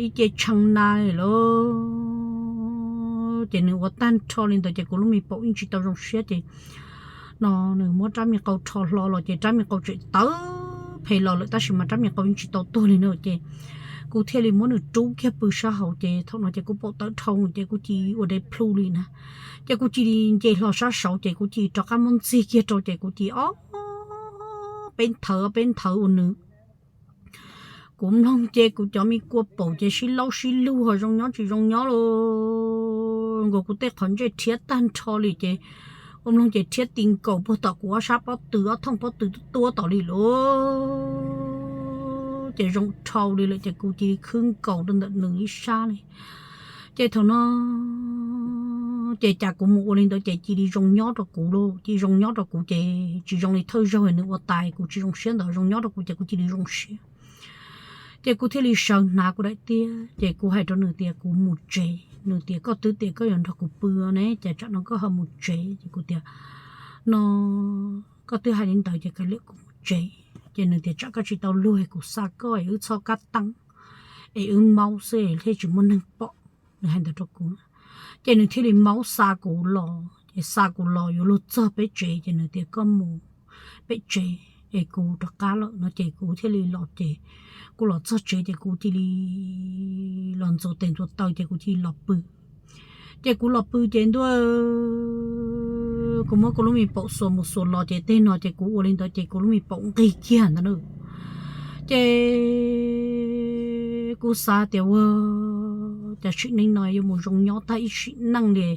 ib ce tshee na lauj. Ces nws ua tag nrho li ntawd ces kuv lub me paum yeej tsis tau zoo siab ces no nws muab rab me qau rho hlo los ces rab me qau tseem tawv phem los lawm tab sis mas rab me qau yeej tsis tau tuag li na ces kuv thiaj li muab nws rub kiag pw sab hauv ces thaum no ces kuv paum tawv dhau ces kuv cia li ua dej plhu li na. Ces kuv cia li nce hlo sab saud ces kuv cia li rov qab muab ntxig kiag rau ces kuv cia li ob peb nthawv ob peb nthawv ua nws kuv mloog ces kuv cov me kua paum ces sib laub sib lug ho zoo nyob tsis zoo nyob lauj. Nkaus kuv tej qhov ntsej rhiab tag nrho li ces ua mloog ces rhiab ti nkaus puag tom kuv ob sab pob tw ob thooj pob tw tuab tom li lauj. Ces zoo dhau li lawm ces kuv cia li khwb nkaus rau ntawm nws ib sab li. Ces thaum no ces cas kuv mus ua li ntawd ces cia li zoo nyob rau kuv lauj, cia li zoo nyob rau kuv ces tsis zoo li thawj zaug nws ua tais kuv tsis zoo siab ntawd, zoo nyob rau kuv ces kuv cia li zoo siab. Ces kuv thiaj li sawv hnav kuv daim tiab ces kuv hais rau nws tias kuv mus tsev. Nws tias koj twb tias koj yuav nrog kuv pw ne, cas tsam no koj ho mus tsev? Ces kuv tias no koj twb hais li ntawd ces kav liam kuv mus tsev. Ces nws tias tsam koj tsis tau luag kuv xa koj es wb txhob kab teeb es wb maub xwb thiaj tsis muaj neeg pom. Nws hais ntawd rau kuv na. Ces nws thiaj li maub xa kuv los, ces xa kuv los yuav luag txog peb tsev ces nws tias koj mus peb tsev es kuv rov qab lawm no ces kuv thiaj li los ces kuv los txog tsev ces kuv cia li los ntxuav tes ntxuav taw ces kuv cia li los pw. Ces kuv los pw ces ntuj, kuv muab kuv lub me paum xuas mus xuas los ces tej no ces kuv ua li ntawd ces kuv lub me paum nqig kiag ntawd na. Ces kuv xav tias ua cas sim neej no yuav mus zoo nyob tag ib sim neej li,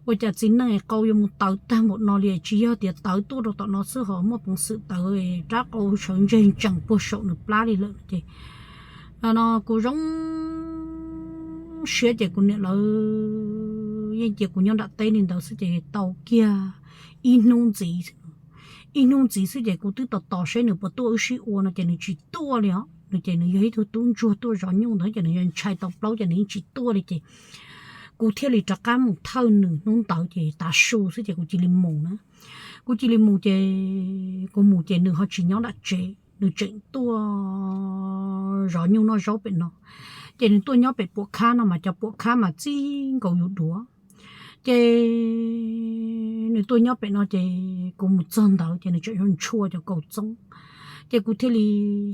ua cas txiv neej qau yuav mus tawv tag npaum no li, tsis yog tias tawv tuaj rau tom no xwb ho muaj peev xwm tawv rab qau sawv ntseg ntsees puag saum nws plab li lawm ces no kuv zoo siab ces kuv niam lawv yeej cia kuv nyob nram teb li ntawd xwb ces tau kiag ib hnub ntxiv, ib hnub ntxiv xwb ces kuv twb tos tos seb nws puas tuaj wb sib ua no ces nws tsis tuaj li os. Nws ces nws yog ib tug tub ntsuag tuaj zov nyuj ntawd ces nws yog ntshai tau plaub ces nws yeej tsis tuaj li ces kuv thiaj li rov qab mus thawj nws hnub ntawd ces tav su xwb ces kuv cia li mus na. Kuv cia li mus ces kuv mus ces nws ho tsis nyob nram tsev, nws tseem tuaj zov nyuj noj zaub pem no. Ces nws tuaj nyob pem puam khab no mas cov puam khab mas txij nkaus yus duav. Ces nws tuaj nyob pem no ces kuv mus txog ntawd ces nws tseem ntshua cov kaus txoob. Ces kuv thiaj li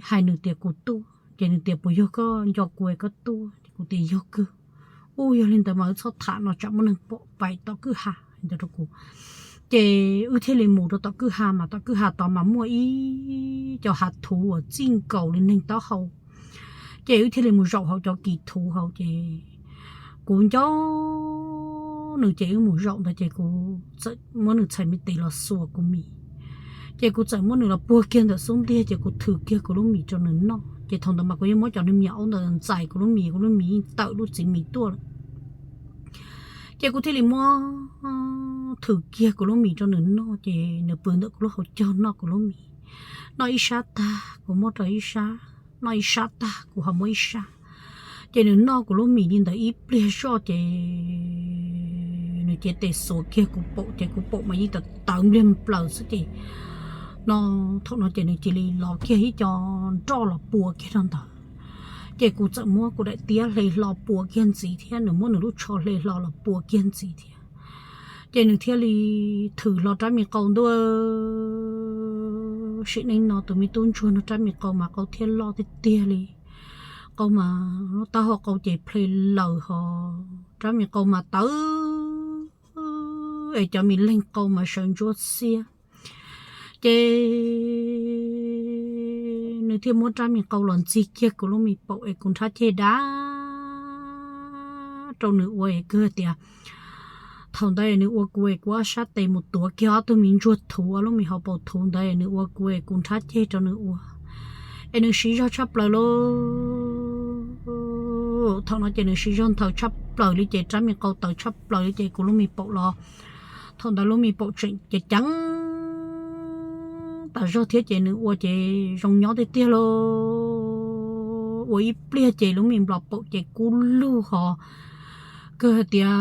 hais nws tias kuv tuaj, ces nws tias puas yog koj nco kuv es koj tuaj? Ces kuv tias yog kawg. Ub, yog li ntawd mas wb txhob tham no tsam muaj neeg pom pais tom kwj ha ntawd rau kuv. Ces wb thiaj li mus rau tom kwj ha, mas tom kwj ha tod mas muaj ib cov hav thuv uas txij nkaus li neeg taub hau. Ces wb thiaj li mus zaum hauv cov kis thuv hauv ces kuv nco nws ces wb mus zaum ntawd ces kuv txawm muab nws txhais me tes los xuas kuv mis. Ces kuv txawm muab nws los puag kiag ntawm xub ntiag ces kuv thws kiag kuv lub mis rau nws noj. Ces thaum ntawd mas kuv yeej muab cov niag me nyuam aub ntawd ntxais kuv lub mis, kuv lub mis yeej tawm lub txiv mis tuaj lawm. Ces kuv thiaj li muab thws kiag kuv lub mis rau nws noj, ces nws pw ntawm kuv lub hauv caug noj kuv lub mis. Noj ib sab tag kuv muab rau ib sab, noj ib sab tag kuv ho muab ib sab. Ces nws noj kuv lub mis li ntawd ib pliag zoj ces nws cev tes xuas kiag kuv paum, ces kuv paum mas yeej tawv tawv npliag nplaws xwb ces no, thaum no ces nws cia li los kiag ib co nroj los pua kiag rau ntawd. Ces kuv txawm muab kuv daim tiab hle hlo pua kiag ntxiv thiab, nws muab nws lub tsho hle hlo los pua kiag ntxiv thiab. Ces nws thiaj li thwm hlo rab me qau ntua. Sim neej no tus me tub ntsuag no rab me qau mas qau thiaj loj tiag tiag li. Qau mas lub taub hau qau ces ple laws ho rab me qau mas tawv es cov me leeg qau mas sawv ntsuab xiab. Ces nws thiaj muab rab me qau los ntxig kiag kuv lub me paum es kuv nrhab ceg dab rau nws ua es kawg tias, thaum ntawd es nws ua kuv es kuv ob sab tes mus tuav kiag ob tug me ntsuag thuv, ob lub me hauv paus thuv ntawd es nws ua kuv es kuv nrhab ceg rau nws ua es nws siv zog tshaj plaws lauj. Thaum no ces nws siv zog nthaws tshaj plaws li ces rab me qau tawv tshaj plaws li ces kuv lub me paum los thaum ntawd lub me paum tseem ceev ceev tas zog thiab ces nws ua ces zoo nyob tiag tiag lauj. Ua ib pliag ces lub me nplos paum ces kub lug ho kawg hais tias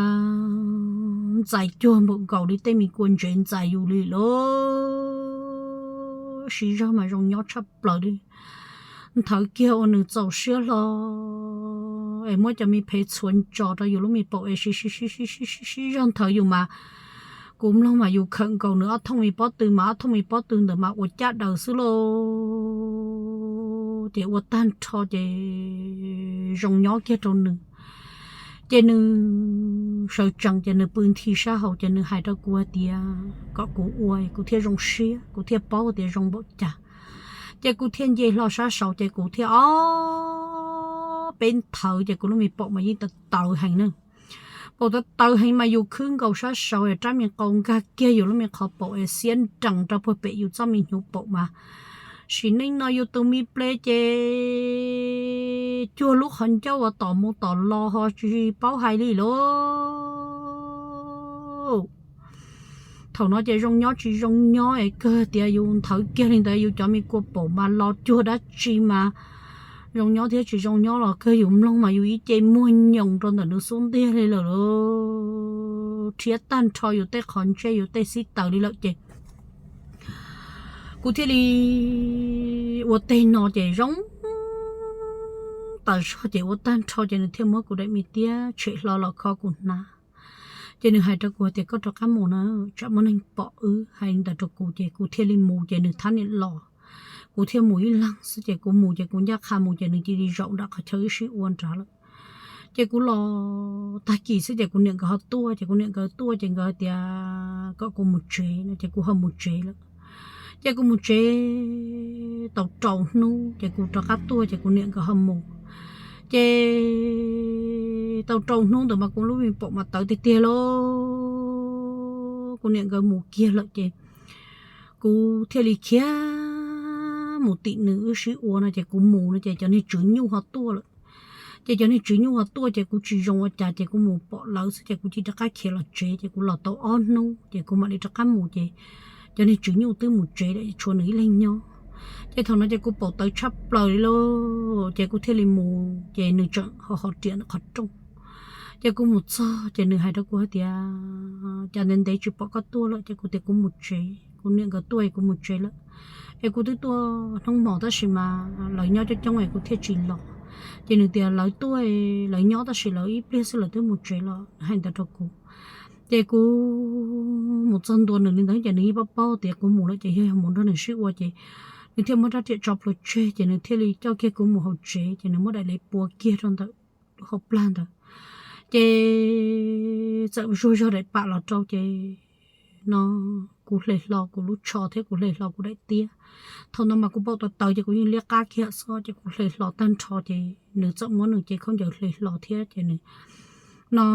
ntxais cuag npaum nkaus li tej me kua ntsev ntxais yus li lauj. Siv zog mas zoo nyob tshaj plaws li. Nthawv kiag ua nws txaus siab hlo es muab cov me phev txhuav ntsos rau yus lub me paum es siv siv siv siv siv zog nthawv yus mas kuv mloog mas yus khawm nkaus nws ob thooj me pob tw mas ob thooj me pob tw ntawd mas ua caj daws xwb lauj. Ces ua tag nrho ces zoo nyob kiag rau nws. Ces nws sawv tsees ces nws pw nthi sab hauv ces nws hais rau kuv hais tias kom kuv ua kuv thiaj zoo siab, kuv thiaj paub tias zoo npaum cas. Ces kuv thiaj nce hlo sab saud ces kuv thiaj ob peb nthawv ces kuv lub me paum mas yeej tawv tawv heev na. Paum tawv tawv heev mas yus khwb nkaus sab saud es rab me qau nkag kiag yus lub me qhov paum es xiab nrees rau puag pem yus txoj me hnyuv paum mas sim neej no yus tus me ple ces cuag lub qhov ncauj uas tom mus tom los ho tsis paub hais li lauj. Thaum no ces zoo nyob tsis zoo nyob es kawg tias yus nthawv kiag li ntawd yus cov me kua paum mas los cuag dab tsi mas zoo nyob thiab tsis zoo nyob los kawg yus mloog mas yus ib ce muag nyoos rau ntawm nws xub ntiag li lawm lauj. Rhiab tag nrho yus tej qhov ntsej yus tej xib taws li lawm ces kuv thiaj li ua teg no ces zoo tas zog ces ua tag nrho ces nws thiaj muab kuv daim me tiab tshem hlo los kho kuv hnav. Ces nws hais rau kuv tias koj rov qab mus na, tsam muaj neeg pom wb, hais li ntawd rau kuv ces kuv thiaj li mus ces nws thab niam los. Kuv thiaj mus ib leeg xwb ces kuv mus ces kuv ncaj qha mus ces nws cia li zaum nram qhov chaw wb sib ua nrad lawm. Ces kuv los tag kis xwb ces kuv niam nkawd ho tuaj ces kuv niam nkawd tuaj ces nkawd tias kom kuv mus tsev no ces kuv ho mus tsev lawm. Ces kuv mus tsev tau rau hnub ces kuv rov qab tuaj ces kuv niam nkawd ho mus. Ces tau rau hnub ntawd mas kuv lub me paum mas tawv tiag tiag lauj. Kuv niam nkawd mus kiag lawm ces kuv thiaj li khiav mus tim nws wb sib ua no ces kuv mus no ces cov niag tswv nyuj ho tuaj lawm. Ces cov niag tswv nyuj ho tuaj ces kuv tsis zoo ua cas ces kuv mus pom lawv xwb ces kuv cia rov qab khiav los tsev ces kuv los tau ob hnub ces kuv mam li rov qab mus ces cov niag tswv nyuj twb mus tsev lawm tshuav nws ib leeg nyob. Ces thaum no ces kuv paum tawv tshaj plaws li lauj ces kuv thiaj li mus ces nws tseem ho ho riam ntawm qhov rooj. Ces kuv mus txog ces nws hais rau kuv hais tias cas ntev ntev tsis pom koj tuaj lawm ces kuv tias kuv mus tsev, kuv niam nkawd tuaj es kuv mus tsev lawm. Es kuv twb tuaj hnub hmo tab sis mas lawv nyob coob coob es kuv thiaj tsis los. Ces nws tias lawv tuaj, lawv nyob tab sis lawv ib pliag xwb lawv twb mus tsev los, hais ntawd rau kuv. Ces kuv mus txog ntua nws li ntawd ces nws yeej paub paub tias kuv mus lawm ces yog mus nrog nws sib ua ces nws thiaj muab rab riam tso plhuav tseg ces nws thiaj li coj kiag kuv mus hauv tsev ces nws muab daim lev pua kiag rau ntawm lub hauv plag ntawd. Ces txawm zuag zog daim pam los rau ces no kuv hle hlo kuv lub tsho thiab kuv hle hlo kuv daim tiab. Thaum no mas kuv paum tawv tawv ces kuv yeej liab qab kiag xwb ces kuv hle hlo tag nrho ces nws txawm muab nws cev khaub ncaws hle hlo thiab ces nws no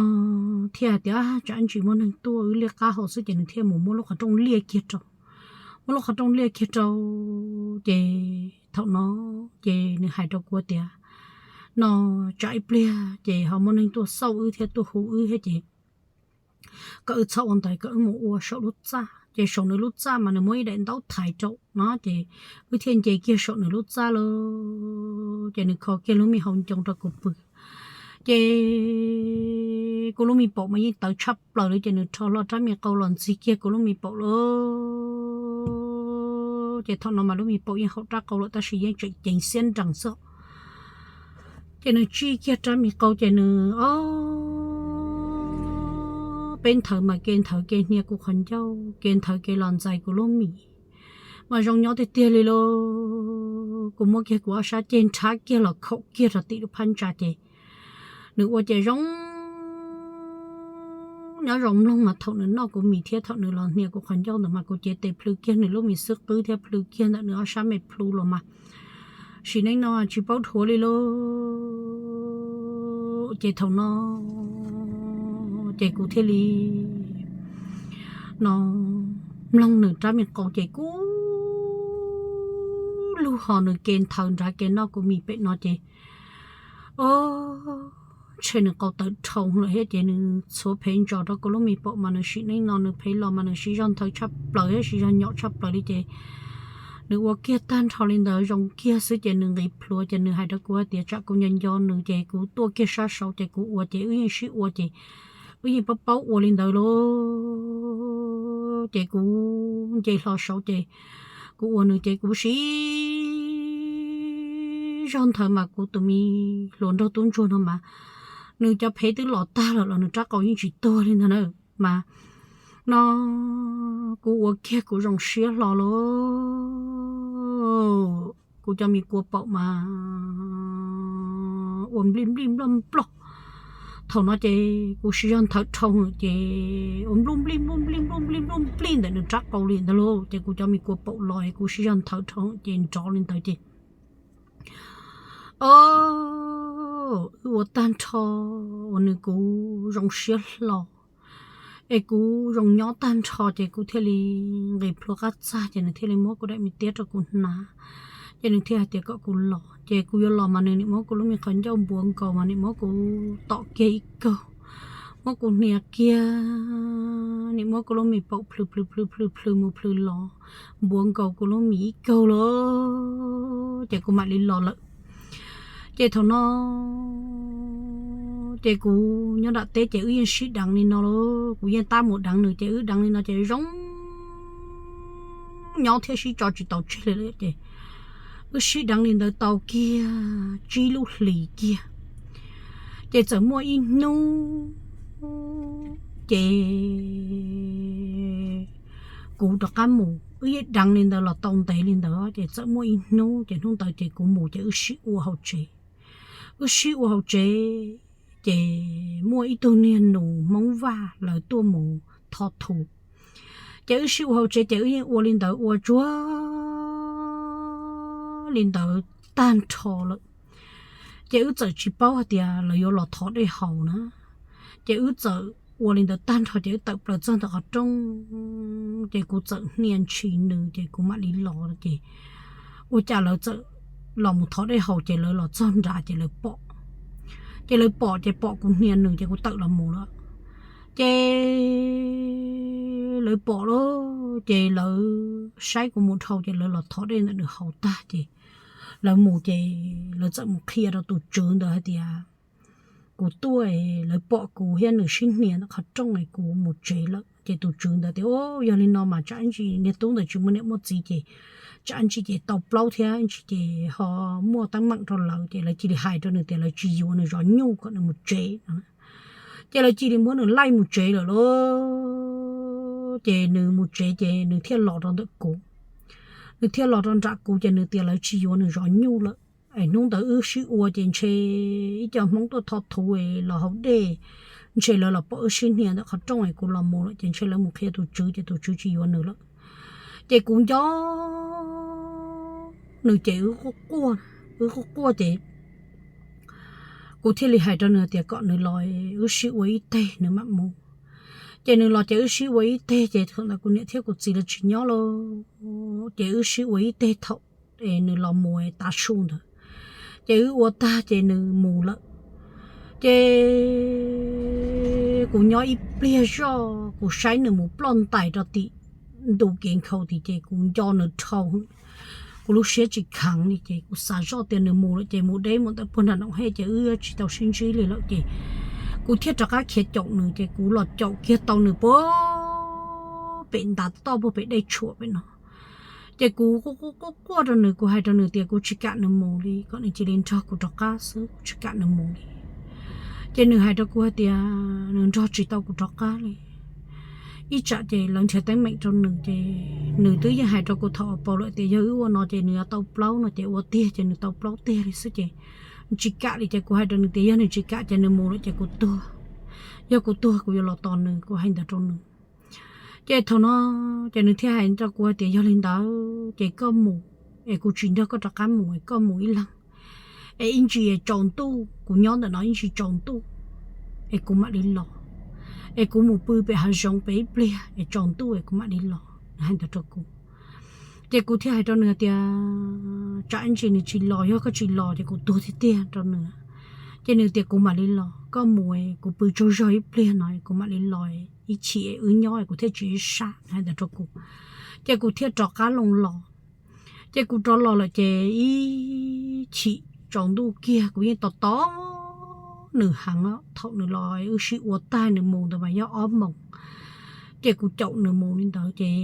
thiaj hais tias tsam ntsis muaj neeg tuaj wb liab qab hauv xwb ces nws thiaj mus muab lub qhov rooj liaj kiag rau. Muab lub qhov rooj liaj kiag rau ces thaum no ces nws hais rau kuv tias no tsam ib pliag ces ho muaj neeg tuaj xauj wb thiab tuaj hu wb thiab ces kom wb txhob ua ntawd, kom wb mus ua saum lub txaj. Ces saum nws lub txaj mas nws muab ib daim ntaub thaiv rau no ces wb thiaj nce kiag saum nws lub txaj lawm ces nws kho kiag lub me hauv ncoo rau kuv pw. Ces kuv lub me paum mas yeej tawv tshaj plaws li ces nws rho hlo rab me qau los ntxig kiag kuv lub me paum lawm. Ces thaum no mas lub me paum yeej haum rab qau lawm tab sis yeej tseem ceev xiab nrees xwb. Ces nws tsij kiag rab me qau ces nws o peb nthawv mas ke nthawv ke hnia kuv qhov ncauj, ke nthawv ke los ntxais kuv lub mis. Mas zoo nyob tiag tiag li lauj, kuv muab kiag kuv ob sab ceg nrhab kiag los khaum kiag rau tim lub phab ntsa ces nws ua ces zoo nyob zoo mloog mas thaum nws noj kuv mis thiab thaum nws los hnia kuv qhov ncauj ntawd mas kuv cev tes plhws kiag nws lub mis xwb qwb thiab plhws kiag ntawm nws ob sab me plhu los mas sim neej no tsis paub dhuav li lauj. Ces thaum no ces kuv thiaj li no mloog nws rab me qau ces kub lug ho nws ke nthawv nrad ke noj kuv mis pem no ces o ntshe nws qau tawv dhau lawm thiab ces nws txhuav phev ntsos rau kuv lub me paum mas nws sim neej no nws phev los mas nws siv zog nthawv tshaj plaws thiab siv zog nyom tshaj plaws li ces nws ua kiag tag nrho li ntawd zoo kiag xwb ces nws nqis plhuav ces nws hais rau kuv hais tias tsam kuv nco nco nws ces kuv tuaj kiag sab saud ces kuv ua ces wb yeej sib ua ces wb yeej paub paub ua li ntawd lauj. Ces kuv nce hlo saud ces kuv ua nws ces kuv siv zog nthawv mas kuv tus me hluas nraug tub ntsuag no mas nws cov phev twb los tag lawm los nws rab qau yeej tsis tuag li ntag na. Mas no kuv ua kiag kuv zoo siab hlo lauj, kuv cov me kua paum mas ua nplij nplij nploj nploj. Thaum no ces kuv siv zog nthawv dhau ces ua npluj nplij npluj nplij npluj nplij npluj nplij ntawm nws rab qau li ntag lauj. Ces kuv cov me kua paum los es kuv siv zog nthawv dhau ces nrov li ntawd ces o wb ua tag nrho uas nws kuv zoo siab hlo es kuv zoo nyob tag nrho ces kuv thiaj li nqis plhuav qab txag ces nws thiaj li muab kuv daim me tiab rau kuv hnav. Ces nws thiaj hais tias kom kuv los ces kuv yuav los mas nws nim muab kuv lub me qhov ncauj npuav nkaus mas nim muab kuv tom kiag ib kaug, muab kuv hnia kiag, nim muab kuv lub me paum plhws plhws plhws plhws plhws mus plhws los, npuav nkaus kuv lub mis ib kaug lawm ces kuv mam li los lawm. Ces thaum no ces kuv nyob nram teb ces wb yeej sib deev li no lauj, kuv yeej tab mus deev nws ces wb deev li no ces zoo nyob thiab sib tso tsis tau tseg li lawm ces wb sib deev li ntawd tau kiag tsib lub hlis kiag. Ces txawm muaj ib hnub ces kuv rov qab mus, wb yeej deev li ntawd los tau ntev li ntawd ces txawm muaj ib hnub ces hnub ntawd ces kuv mus ces wb sib ua hauv tsev. Wb sib ua hauv tsev ces muaj ib tug niag nus Hmoob Vaj lawv tuaj mus thov thuv. Ces wb sib ua hauv tsev ces wb yeej ua li ntawd ua tsuag li ntawd tag nrho lawm. Ces wb txawm tsis paub hais tias lawv yuav los thov dej haus na. Ces wb txawm ua li ntawd tag nrho ces wb tawm plaws txog ntawm qhov rooj ces kuv txawm hnia ntshis nws ces kuv mam li los ces ua cas lawv txawm los mus thov dej haus ces lawv los txog nrad ces lawv pom. Ces lawv pom ces pom kuv hnia nws ces kuv tawm los mus lawm. Ces lawv pom lawm ces lawv saib kuv mus dhau ces lawv los thov dej ntawm nws haus tag ces lawv mus ces lawv txawm mus qhia rau tus tswv ntawd hais tias kuv tuaj, lawv pom kuv thiab nws sib hnia ntawm qhov rooj es kuv mus tsev lawm. Ces tus tswv ntawd tias, Au, yog li no mas tsam ntsis niag tub ntawd tsis muaj niam muaj txiv ces tsam ntsis ces tau plaub thiab ntsis ces ho muaj teeb meem rau lawv ces lawv cia li hais rau nws tias lawv tsis yuav nws zov nyuj kom nws mus tsev no. Ces lawv cia li muab nws laij mus tsev lawm lauj. Ces nws mus tsev ces nws thiaj los rau ntawm kuv. Nws thiaj los rau nram kuv ces nws tias lawv tsis yuav nws zov nyuj lawm. Es hnub ntawd wb sib ua ces ntshe ib co Hmoob tuaj thov thuv los haus dej, ntshe lawv los pom wb sib hnia ntawm qhov rooj es kuv los mus lawm ces ntshe lawv mus qhia tus tswv ces tus tswv tsis yuav nws lawm. Ces kuv nco nws ces wb quaj quaj, wb quaj quaj ces kuv thiaj li hais rau nws tias kom nws los wb sib ua ib teg nws mam mus. Ces nws los ces wb sib ua ib teg ces thaum ntawd kuv niam thiab kuv txiv lawv tsis nyob lawm, ces wb sib ua ib teg thaum es nws los mus tav su ntawd. Ces wb ua tag ces nws mus lawm. Ces kuv nyob ib pliag zoj kuv saib nws mus ploj ntais rau tim ntu kev nkhaus tim ces kuv nco nws dhau, kuv lub siab tsis kheev li ces kuv xav zoj tias nws mus lawm ces mus deb mus ntawm puag nram Noom Hej ces wb tsis tau sib ntsib li lawm ces kuv thiaj rov qab khiav caum nws ces kuv los caum kiag tau nws puag pem ntav toj puag pem dej tshuam pem no. Ces kuv quaj quaj quaj rau nws, kuv hais rau nws tias kuv tsis kam nws mus li, kom nws cia li nrog kuv rov qab xwb, kuv tsis kam nws mus li. Ces nws hais rau kuv hais tias nws nrog tsis tau kuv rov qab li. Ib tsam ces lawv nrhiav teeb meem rau nws ces nws twb yeej hais rau kuv thaum ua paus lawm tias yog wb ua no ces nws yuav tau plaub no ces ua tiag ces nws tau plaub tiag li xwb ces tsis kam li ces kuv hais rau nws tias yog nws tsis kam ces nws mus lawm ces kuv tuag. Yog kuv tuag kuv yuav los tos nws, kuv hais ntawd rau nws. Ces thaum no ces nws thiaj hais rau kuv hais tias yog li ntawd ces koj mus, es kuv tsis nrog koj rov qab mus es koj mus ib leeg, es ib ntsis tsaus ntuj kuv nyob ntawm no ib ntsis tsaus ntuj es kuv mam li los, es kuv mus pw pem hav zoov pem ib pliag es tsaus ntuj es kuv mam li los, nws hais ntawd rau kuv. Ces kuv thiaj hais rau nws tias tsam ib ntsis nws tsis los, yog koj tsis los ces kuv tuag tiag tiag rau nws. Ces nws tias kuv mam li los, koj mus kuv pw tsaug zog ib pliag no kuv mam li los, ib chim wb nyob kuv thiaj tsis sab, hais ntawd rau kuv. Ces kuv thiaj rov qab loo los. Ces kuv rov los lawm ces ib chim tsaus ntuj kiag kuv yeej tos tos nws heev, thaum nws los wb sib ua tag nws mus ntawd mas yog ob moos. Ces kuv caum nws mus li ntawd ces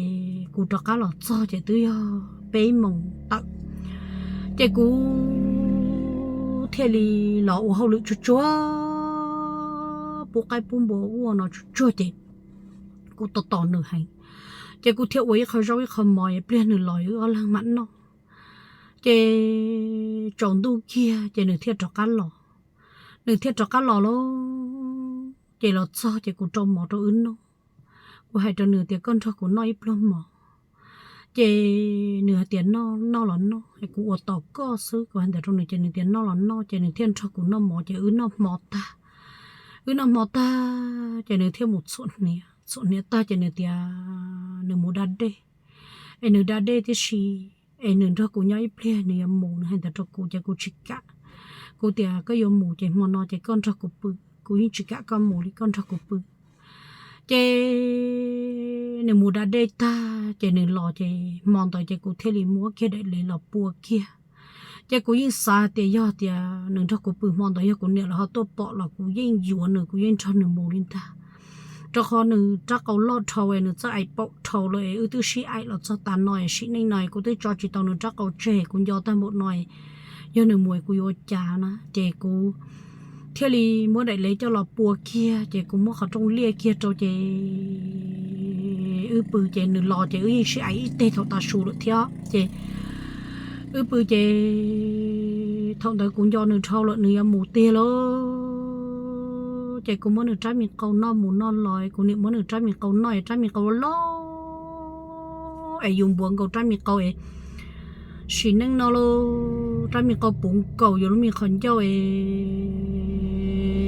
kuv rov qab los txog ces twb yog peb moos tawm. Ces kuv thiaj li los ua hauj lwm tsuag tsuag, pub qaib pub npua ua no tsuag tsuag ces kuv tos tos nws heev. Ces kuv thiaj ua ib qho zaub ib qho mov es pliag nws los wb ob leeg mam noj. Ces tsaus ntuj kiag ces nws thiaj rov qab los. Nws thiaj rov qab los lauj, ces los txog ces kuv rau mov rau wb noj. Kuv hais rau nws tias koj nrog kuv noj ib pluag mov. Ces nws hais tias noj, noj los noj, kuv ua tos koj xwb. Kuv hais ntawd rau nws ces nws tias noj los noj, ces nws thiaj nrog kuv noj mov ces wb noj hmo tag. Wb noj hmo tag ces nws thiaj mus txhuam hniav, txhuam hniav tag ces nws tias nws mus da dej, es nws da dej tib si, es nws nrog kuv nyob ib pliag nws yuav mus, nws hais ntawd rau kuv ces kuv tsis kam. Kuv tias koj yuav mus ces hmo no ces koj nrog kuv pw, kuv yeej tsis kam koj mus li, koj nrog kuv pw. Ces nws mus da dej tag ces nws los ces hmo ntawd ces kuv thiaj li muab kiag daim lev los pua kiag. Ces kuv yeej xav tias yog tias nws nrog kuv pw hmo ntawd yog kuv niam lawv ho tuaj pom los kuv yeej yuav nws, kuv yeej nrog nws mus li ntag. Rau qhov nws rab qau loj dhau es nws txawj aim paum dhau lawm es wb twb sib aim los txog tas no es sim neej no es kuv twb tso tsis tau nws rab qau tseg, kuv nco tag npaum no, yog nws mus kuv yuav ua cas na. Ces kuv thiaj li muab daim lev coj los pua kiag ces kuv muab qhov rooj liaj kiag rau ces wb pw ces nws los ces wb yeej sib aim ib teg thaum tav su lawm thiab ces wb pw ces thaum ntawd kuv nco nws dhau lawm, nws yuav mus tiag lawm. Ces kuv muab nws rab me qau noj mus noj los, kuv niam muab nws rab me qau noj es rab me qau loj es yus npuav nkaus rab me qau es sim neej no lauj, rab me qau puv nkaus yus lub me qhov ncauj es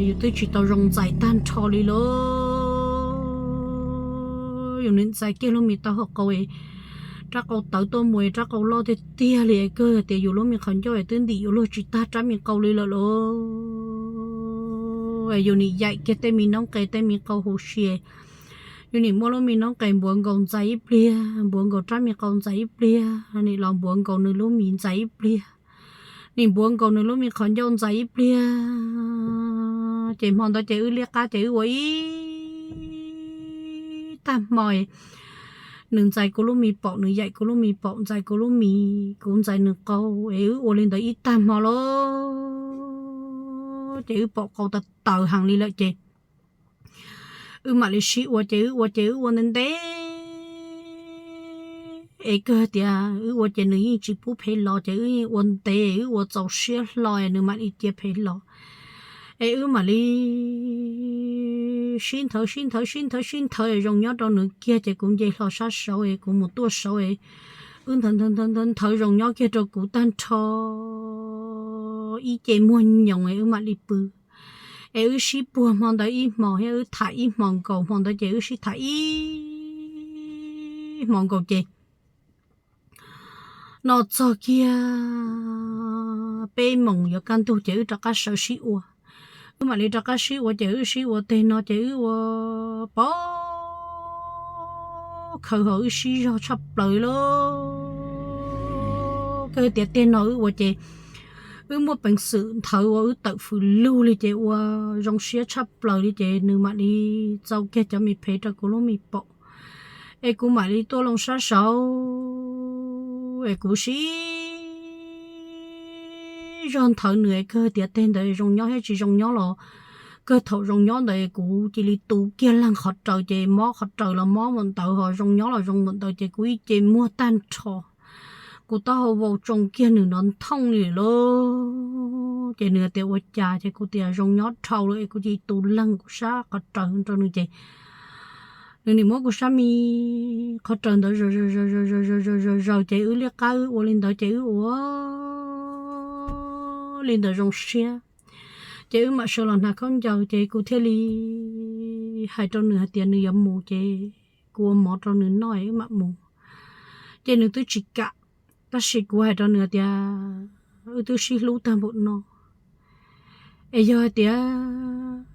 yus twb tsis tau zoo ntxais tag nrho li lauj. Yus nim ntxais kiag lub me taub hau qau es rab qau tawv tuaj mus es rab qau loj tiag tiag li es kawg tias yus lub me qhov ncauj es twb ntim yus luag tsis tag rab me qau li lawm lauj. Yus nim yaim kiag tej me noob qes tej me qau huv si, yus nim muab lub me noob qes npuav nkaus ntxais ib pliag, npuav nkaus rab me qau ntxais ib pliag, nim los npuav nkaus nws lub mis ntxais ib pliag, nim npuav nkaus nws lub me qhov ncauj ntxais ib pliag. Ces hmo ntawd ces wb liab qab ces wb ua ib tag hmo, nws ntxais kuv lub me paum, nws yaim kuv lub me paum, ntxais kuv lub mis, kuv ntxais nws qau, es wb ua li ntawd ib tag hmo lauj. Ces wb paum qau tawv tawv heev li lawm ces wb mam li sib ua ces wb ua ces wb ua ntev ntev es kawg tias wb ua ces nws yeej tsis pub phem los ces wb yeej ua ntev, wb ua txaus siab hlo es nws mam li cia phem los es wb mam li sib nthawv sib nthawv sib nthawv sib nthawv zoo nyob rau nws kiag ces kuv nce hlo sab saud es kuv mus tuaj saud es wb nthawv nthawv nthawv nthawv zoo nyob kiag rau kuv tag nrho ib ce muag nyoos es wb mam li pw. Es wb sib puag hmo ntawd ib hmos thiab wb tham ib hmos nkaus, hmo ntawd ces wb sib tham ib hmos nkaus ces no txog kiag peb moos yuav kaj ntug ces wb rov qab sawv sib ua. Wb mam li rov qab sib ua ces wb sib ua teg no ces wb ua pov khaws hos wb sib zog tshaj plaws li. Kawg tias teg no wb ua ces wb muaj peev xwm nthawv ua wb tawm fws lug li ces ua zoo siab tshaj plaws li ces nws mam li txau kiag cov me phev rau kuv lub me paum es kuv mam li tuaj loo sab saud es kuv sib zog nthawv nws es kawg tias teg ntawd zoo nyob thiab tsis zoo nyob los kawg thaum zoo nyob ntawd kuv cia li tu kiag leeg qhov raws ces mob qhov raws los mob npaum ntawd hos zoo nyob los zoo npaum ntawd ces kuv ib ce muag tag nrho. Kuv taub hau vau tsoo kiag nws nrov nthooj li lawm ces nws tias ua cas ces kuv tias zoo nyob dhau lawm es kuv cia li tu leeg kuv sab qhov raws rau nws ces nws nim muab kuv sab me qhov raws ntawd zaws zaws zaws zaws ces wb liab qab wb ua li ntawd ces wb ua li ntawd zoo siab ces wb mam sawv los hnav khaub ncaws ces kuv thiaj li hais rau nws hais tias nws yuav mus ces kuv ua mov rau nws noj wb mam mus. Ces nws twb tsis kam, tab sis kuv hais rau nws tias wb twb sib hlub tag npaum no es yog hais tias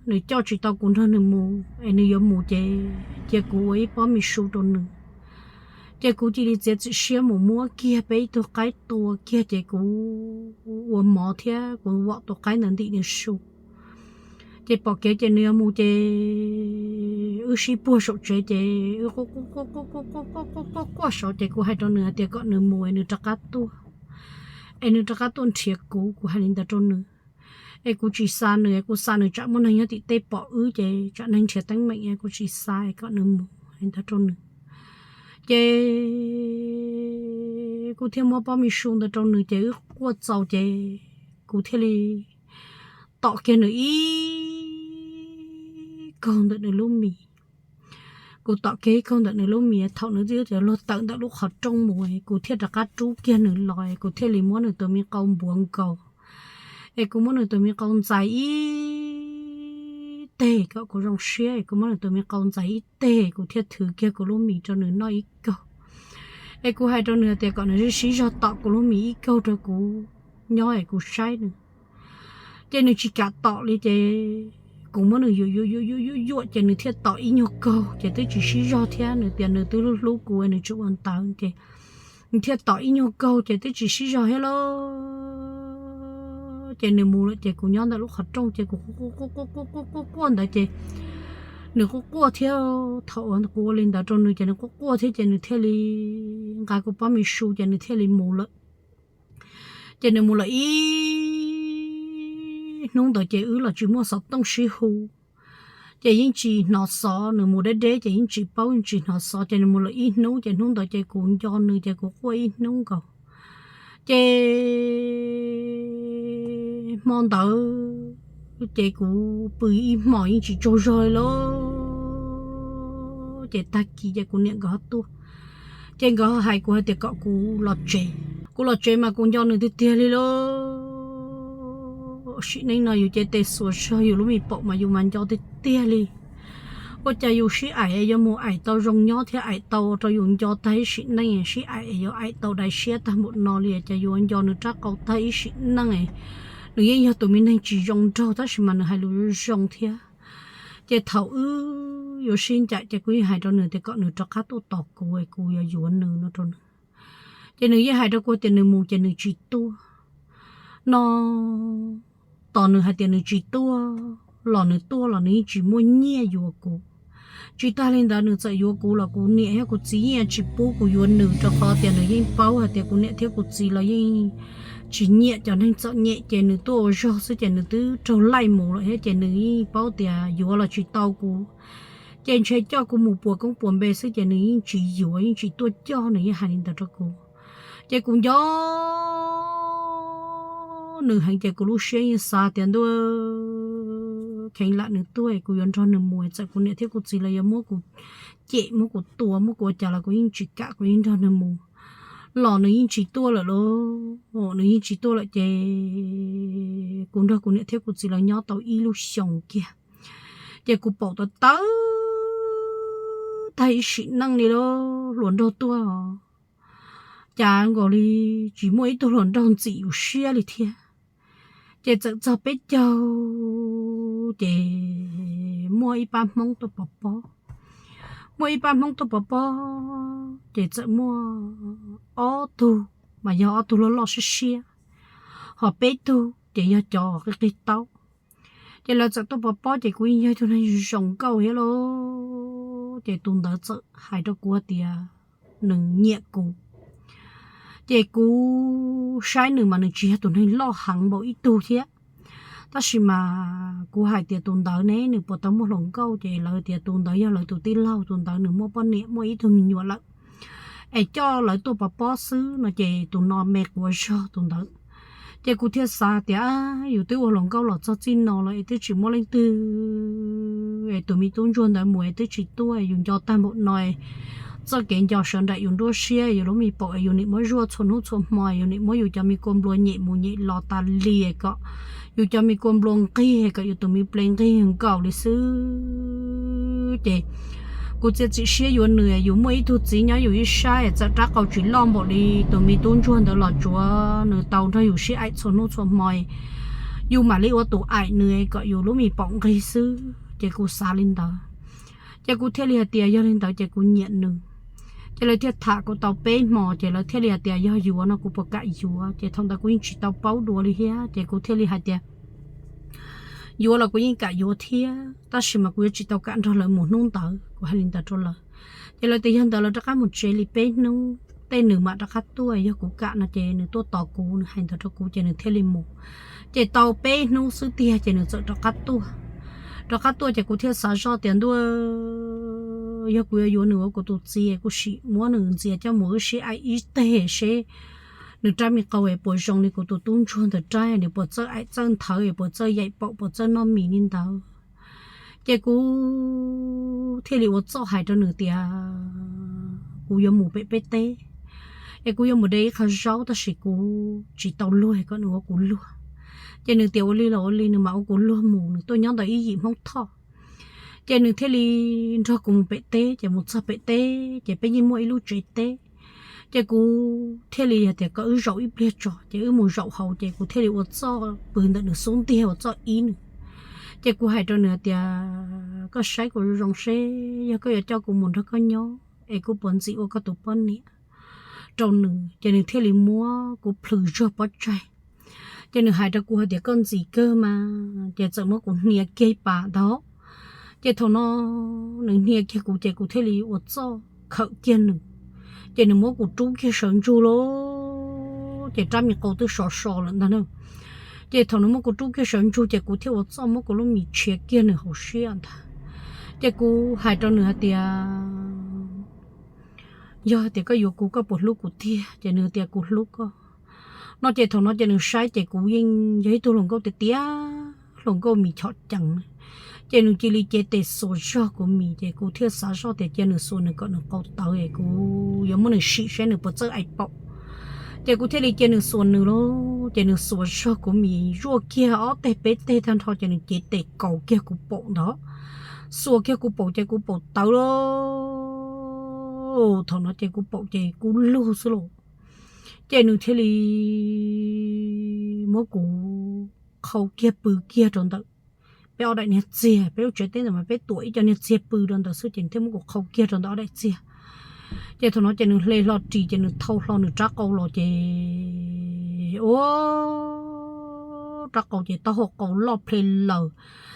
nws coj tsis tau kuv nrog nws mus es nws yuav mus ces cia kuv ua ib pob me su rau nws. Ces kuv cia li txiav txim siab mus muab kiag peb ib tug qaib tua kiag ces kuv ua mov thiab kuv vom tus qaib ntawd ntim nws su. Ces pom kev ces nws yuav mus ces wb sib puag saum tsev ces wb quaj quaj quaj quaj quaj quaj quaj quaj quaj quaj saud ces kuv hais rau nws hais tias kom nws mus es nws rov qab tuaj, es nws rov qab tuaj nrhiav kuv, kuv hais li ntawd rau nws. Es kuv tsis xa nws, kuv xa nws tsam muaj neeg nyob tim teb pom wb ces tsam neeg nrhiav teeb meem, kuv tsis xa es kom nws mus li ntawd rau nws. Ces kuv thiaj muab pob me su ntawd rau nws ces wb quaj txaus ces kuv thiaj li tom kiag nws ib kaug ntawm nws lub mis. Kuv tom kiag ib kaug ntawm nws lub mis thaum nws twb luag tawm ntawm lub qhov rooj mus, kuv thiaj rov qab rub kiag nws los, kuv thiaj li muab nws tus me qau npuav nkaus, es kuv muab nws tus me qau ntxais ib teg kom kuv zoo siab, es kuv muab nws tus me qau ntxais ib teg, kuv thiaj thwv kiag kuv lub mis rau nws noj ib kaug. Es kuv hais rau nws tias kom nws sib zog tom kuv lub mis ib kaug rau kuv nyob es kuv saib nws. Ces nws tsis kam tom li ces kuv muab nws yuam yuam yuam yuam yuam yuam ces nws thiaj tom ib nyuag kaug ces twb tsis sib zog thiab, nws tias nws twb hlub hlub kuv nws tsis ua ntawd ces nws thiaj tom ib nyuag kaug ces twb tsis sib zog thiab lauj. Ces nws mus lawm ces kuv nyob ntawm lub qhov rooj ces kuv quaj quaj quaj quaj quaj quaj quaj ntawd ces nws quaj quaj thiab, thaum kuv ua li ntawd rau nws ces nws quaj quaj thiab ces nws thiaj li nqa kuv pob me su ces nws thiaj li mus lawm. Ces nws mus lawm ib hnub ntawd ces wb los tsis muaj xov tooj sib hu, ces yeej tsis hnov xov, nws mus deb deb ces yeej tsis paub yeej tsis hnov xov ces nws mus lawm ib hnub ces hnub ntawd ces kuv nco nws ces kuv quaj ib hnub nkaus. Ces hmo ntawd ces kuv pw ib hmos yeej tsis tsaug zog li lauj. Ces tag kis ces kuv niam nkawd ho tuaj, ces nkawd ho hais kuv hais tias kom kuv los tsev. Kuv los tsev mas kuv nco nws tiag tiag li lauj. Sim neej no yus cev tes xuas zog yus lub me paum mas yus mas nco tiag tiag li. Ua cas yus sib aim yuav mus aim tau zoo nyob thiab aim tau rau yus nco tag ib sim neej, sib aim yuav aim tau daim siab tag npaum no li, cas yuav nco nws rab qau tag ib sim neej, nws yeej yog tus me neeg tsis zoo nraug tab sis mas nws hais lus zoo thiab. Ces thaum wb yuav sib ncaim ces kuv yeej hais rau nws tias kom nws rov qab tuaj tos kuv es kuv yuav yuav nws no rau nws. Ces nws yeej hais rau kuv tias nws mus ces nws tsis tuaj no. Tos nws hais tias nws tsis tuaj los nws tuaj los nws yeej tsis muaj nyiaj yuav kuv. Tsis tag li ntawd nws txawm yuav kuv los kuv niam thiab kuv txiv yeej tsis pub kuv yuav nws rau qhov tias nws yeej paub hais tias kuv niam thiab kuv txiv los yeej tsis nyiam cov neeg txom nyem ces nws tuaj ua zog xwb ces nws twb raug laij mus lawm thiab ces nws yeej paub tias yuav los tsis tau kuv. Ces ntshe coj kuv mus puas koob puas npe xwb ces nws yeej tsis yuav yeej tsis tuaj coj, nws yeej hais li ntawd rau kuv. Ces kuv nco nws heev ces kuv lub siab yeej xav tias ntuj, cheev lam nws tuaj es kuv yuav nrog nws mus, txawm kuv niam thiab kuv txiv los yuav muab kuv cem, muab kuv tua, muab kuv ua cas los kuv yeej tsis kam, kuv yeej nrog nws mus. Los nws yeej tsis tuaj lawm lauj, nws yeej tsis tuaj lawm ces kuv nrog kuv niam thiab kuv txiv lawv nyob tau ib lub xyoos kiag, ces kuv paum tawv tawv tag ib sim neej li lauj, hluas nraug tuaj os, cas nkaus li tsis muaj ib tug hluas nraug ntxim yus siab li thiab. Ces txawm txog peb caug ces muaj ib pab Hmoob tuaj pov pob. Muaj ib pab Hmoob tuaj pov pob ces txawm muaj ob tug, mas yog ob tug loj loj siab siab, ho peb tug ces yog cov qig qig taub. Ces lawv txawm tuaj pov pob ces kuv yeej yog ib tug neeg zoo nkauj thiab lauj, ces tus ntawd txawm hais rau kuv tias nws nyiam kuv. Ces kuv saib nws mas nws tsis yog tus neeg loj heev npaum ib tug thiab, tab sis mas kuv hais tias tus ntawd ne nws puas tau muaj hluas nkauj, ces lawv tias tus ntawd yog lawv tus tij laug, tus ntawd nws muaj poj niam muaj ib tug me nyuam lawm, es coj lawv tuaj pov pob xwb no, ces tus no me quav zog tus ntawd. Ces kuv thiaj xav tias yus twb ua hluas nkauj los txog txij no lawm es twb tsis muaj leej twg, es tus me tub ntsuag ntawd mus es twb tsis tuaj, yus nco tag npaum no, txoj kev nco sawv nraim yus nruab siab, yus lub me paum es yus niam muab zuaj txhua hnub txhua hmo, yus niam muab yus cov me kua nplua nyem mus nyem los tas li, kom yus cov me kua nplua nqig, kom yus tus me ple nqig nkaus li xwb. Ces kuv txiav txim siab yuav nws, yus muaj ib tug txiv nyob yus ib sab, txawm rab qau tsis loj npaum li tus me tub ntsuag ntawd los tsuav nws tau nrog yus sib aim txhua hnub txhua hmo, yus mam li ua tus aim nws kom yus lub me paum nqig xwb. Ces kuv xav li ntawd, ces kuv thiaj li hais tias yog li ntawd ces kuv nyiam nws. Ces lawv thiaj tham kuv tau peb hmo, ces lawv thiaj li hais tias yog yuav no kuv puas kam yuav. Ces thaum ntawd kuv yeej tsis tau paub dua li thiab, ces kuv thiaj li hais tias yuav los kuv yeej kam yuav thiab, tab sis mas kuv yuav tsis tau kam nrog lawv mus hnub ntawd, kuv hais li ntawd rau lawv. Ces lawv tias yog ntawd lawv rov qab mus tsev li peb hnub, tej nws mam rov qab tuaj, yog kuv kam no ces nws tuaj tos kuv, nws hais ntawd rau kuv ces nws thiaj li mus. Ces tau peb hnub xwb tiag ces nws txawm rov qab tuaj. Rov qab tuaj ces kuv thiaj xav zoj tias ntuj, yog kuv yuav yuav nws ua kuv tus txiv, kuv sim muab nws ntxias coj mus wb sib aim ib teg seb nws rab me qau es puas zoo li kuv tus tub ntsuag ntawd rab, nws puas txawj aim txawj nthawv, puas txawj yaim paum, puas txawj noj mis li ntawd. Ces kuv thiaj li ua txuj hais rau nws tias kuv yuav mus pem peb teb, es kuv yuav mus de ib qho zaub, tab sis kuv tsis tau luag kom nws ua kuv luag. Ces nws tias ua li los ua li, nws mam ua kuv luag mus, nws tuaj nyob ntawm ib yim Hmoob Thoj. Ces nws thiaj li nrog kuv mus pem teb, ces mus txog pem teb ces peb yeej muaj ib lub tsev teb. Ces kuv thiaj li hais tias kom wb zaum ib pliag tso, ces wb mus zaum hauv, ces kuv thiaj li ua txuj pw ntawm nws xub ntiag ua txuj ib nws. Ces kuv hais rau nws tias koj saib kuv zoo zoo seb yog koj yuav coj kuv mus nrog koj nyob es kuv puas ntxim ua koj tus poj niam rau nws. Ces nws thiaj li muab kuv plhws zog pob tsaig. Ces nws hais rau kuv hais tias koj ntxim kawg mas, ces txawm muab kuv hnia kiag ib pas ntag. Ces thaum no nws hnia kiag kuv ces kuv thiaj li ua txuj khawm kiag nws. Ces nws muab kuv rub kiag sawv ntsug lauj, ces rab me qau twb sov so lawm ntag na. Ces thaum nws muab kuv rub kiag sawv ntsug ces kuv thiaj ua txuj muab kuv lub mis tshiav kiag nws hauv siab ntag. Ces kuv hais rau nws hais tias yog hais tias koj yuav kuv, koj puas hlub kuv tiag? Ces nws tias kuv hlub koj no. Ces thaum no ces nws saib ces kuv yeej yog ib tug hluas nkauj tiag tiag, hluas nkauj mis chom cees. Ces nws cia li cev tes xuas zog kuv mis, ces kuv thiaj xav zoj tias cia nws xuas nws kom nws qau tawv es kuv yuav muab nws sim saib nws puas txawj aim paum. Ces kuv thiaj li cia nws xuas nws lauj, ces nws xuas zog kuv mis zuaj kiag ob teg peb teg tag nrho, ces nws cev tes kaus kiag kuv paum ntag. Xuas kiag kuv paum ces kuv paum tawv lauj. Thaum no ces kuv paum ces kub lug xwb lauj. Ces nws thiaj li muab kuv qhau kiag pw kiag rau ntawm peb ob daim niag txiag, peb lub tsev teb ntawd mas peb tuam ib co niag txiag pw rau ntawd xwb, ces nws thiaj muab kuv qhau kiag rau ntawm ob daim txiag. Ces thaum no ces nws hle hlo ris, ces nws thau hlo nws rab qau los, ces ua rab qau ces taub hau qau loj ple laws,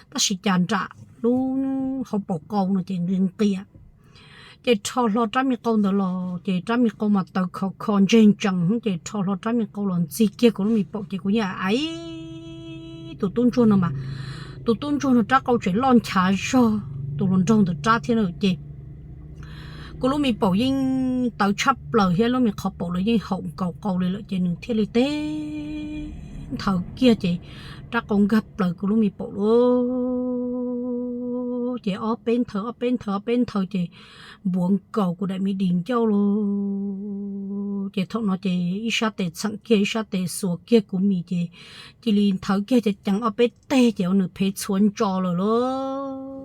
tab sis cas nram lub hauv paus qau no ces nqis nqias. Ces rho hlo rab me qau ntawd los, ces rab me qau mas tawv khov kho ntseg ntsees, ces rho hlo rab me qau los ntxig kiag kuv lub me paum, ces kuv yeej aim tus tub ntsuag no mas, tus tub ntsuag no rab qau tseem loj nchav zog tus hluas nraug ntawd rab thiab na. Ces kuv lub me paum yeej tawv tshaj plaws thiab lub me qhov paum los yeej haum nkaus qau li lawm, ces nws thiaj li teb nthawv kiag ces rab qau nkag plaws kuv lub me paum lawm. Ces ob peb nthawv, ob peb nthawv, ob peb nthawv ces npuav nkaus kuv daim me dis ncauj lawm. Ces thaum no ces ib sab tes txheem kiag ib sab tes xuas kiag kuv mis ces cia li nthawv kiag ces ceev ob peb teg ces ua nws phev txhua ntso lawm lauj.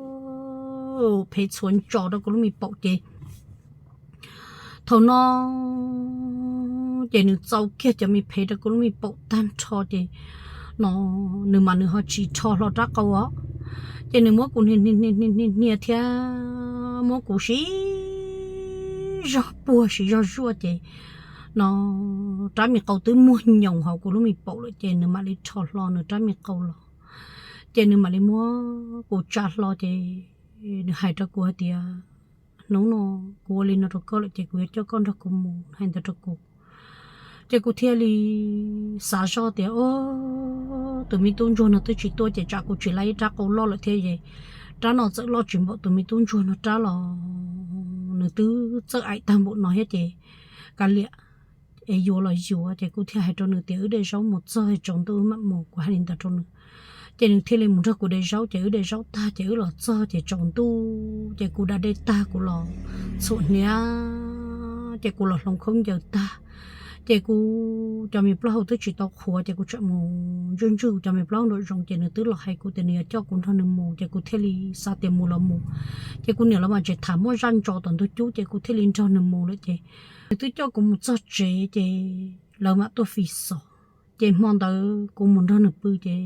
Phev txhua ntso rau kuv lub me paum ces thaum no ces nws txau kiag cov me phev rau kuv lub me paum tag nrho ces no nws mas nws ho tsis rho hlo rab qau os. Ces nws muab kuv hnia hnia hnia thiab muab kuv siv zog puag siv zog zuaj ces no rab me qau twb muag nyoos hauv kuv lub me paum lawm ces nws mam li rho hlo nws rab me qau los. Ces nws mam li muab kuv tsa hlo ces nws hais rau kuv hais tias, hnub no kuv ua li no rau koj lawm ces kuv yuav coj koj nrog kuv mus, hais ntawd rau kuv. Ces kuv thiaj li xav zoj tias, o, tus me tub ntsuag no twb tsis tuaj ces tsam kuv tsis laib ib rab qau loj lawm thiab es rab no txawm loj tsis npaum tus me tub ntsuag no rab los nws twb txawj aim tag npaum no thiab ces kav liam es yuav los yuav. Ces kuv thiaj hais rau nws tias wb de zaub mus txog tsaus ntuj wb mam mus, kuv hais li ntawd rau nws. Ces nws thiaj li mus nrog kuv de zaub ces wb de zaub tag ces wb los txog ces tsaus ntuj ces kuv da dej tag kuv los txhuam hniav ces kuv los hloov khaub ncaws tag ces kuv cov me plaub hau twb tsis tau qhuav ces kuv tseem mus ntswj ntswj kuv cov me plaub hau nraum zoov ces nws twb los hais kuv tias nws yuav coj kuv nrog nws mus ces kuv thiaj li xav tias mus los mus. Ces kuv niam los mas tseem tham muaj zaj ntso tom ntug cub ces kuv thiaj li nrog nws mus lawm ces nws twb coj kuv mus txog tsev ces lawv mam tuaj fi xov. Ces hmo ntawd kuv mus nrog nws pw ces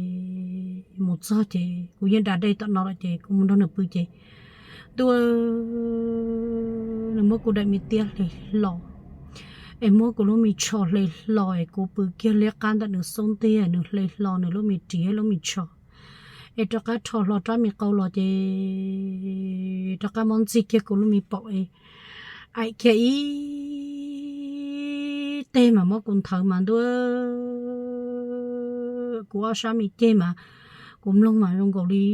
mus txog ces kuv yeej da dej tom no lawm ces kuv mus nrog nws pw ces ntuj, nws muab kuv daim me tiab hle hlo es muab kuv lub me tsho hle hlo es kuv pw kiag liab qab ntawm nws xub ntiag nws hle hlo nws lub me ris lub me tsho es rov qab rho hlo rab me qau los ces rov qab muab ntxig kiag kuv lub me paum es aim kiag ib teg mas muab kuv nthawv mas ntuj, kuv ob sab me ceg mas kuv mloog mas zoo nkaus li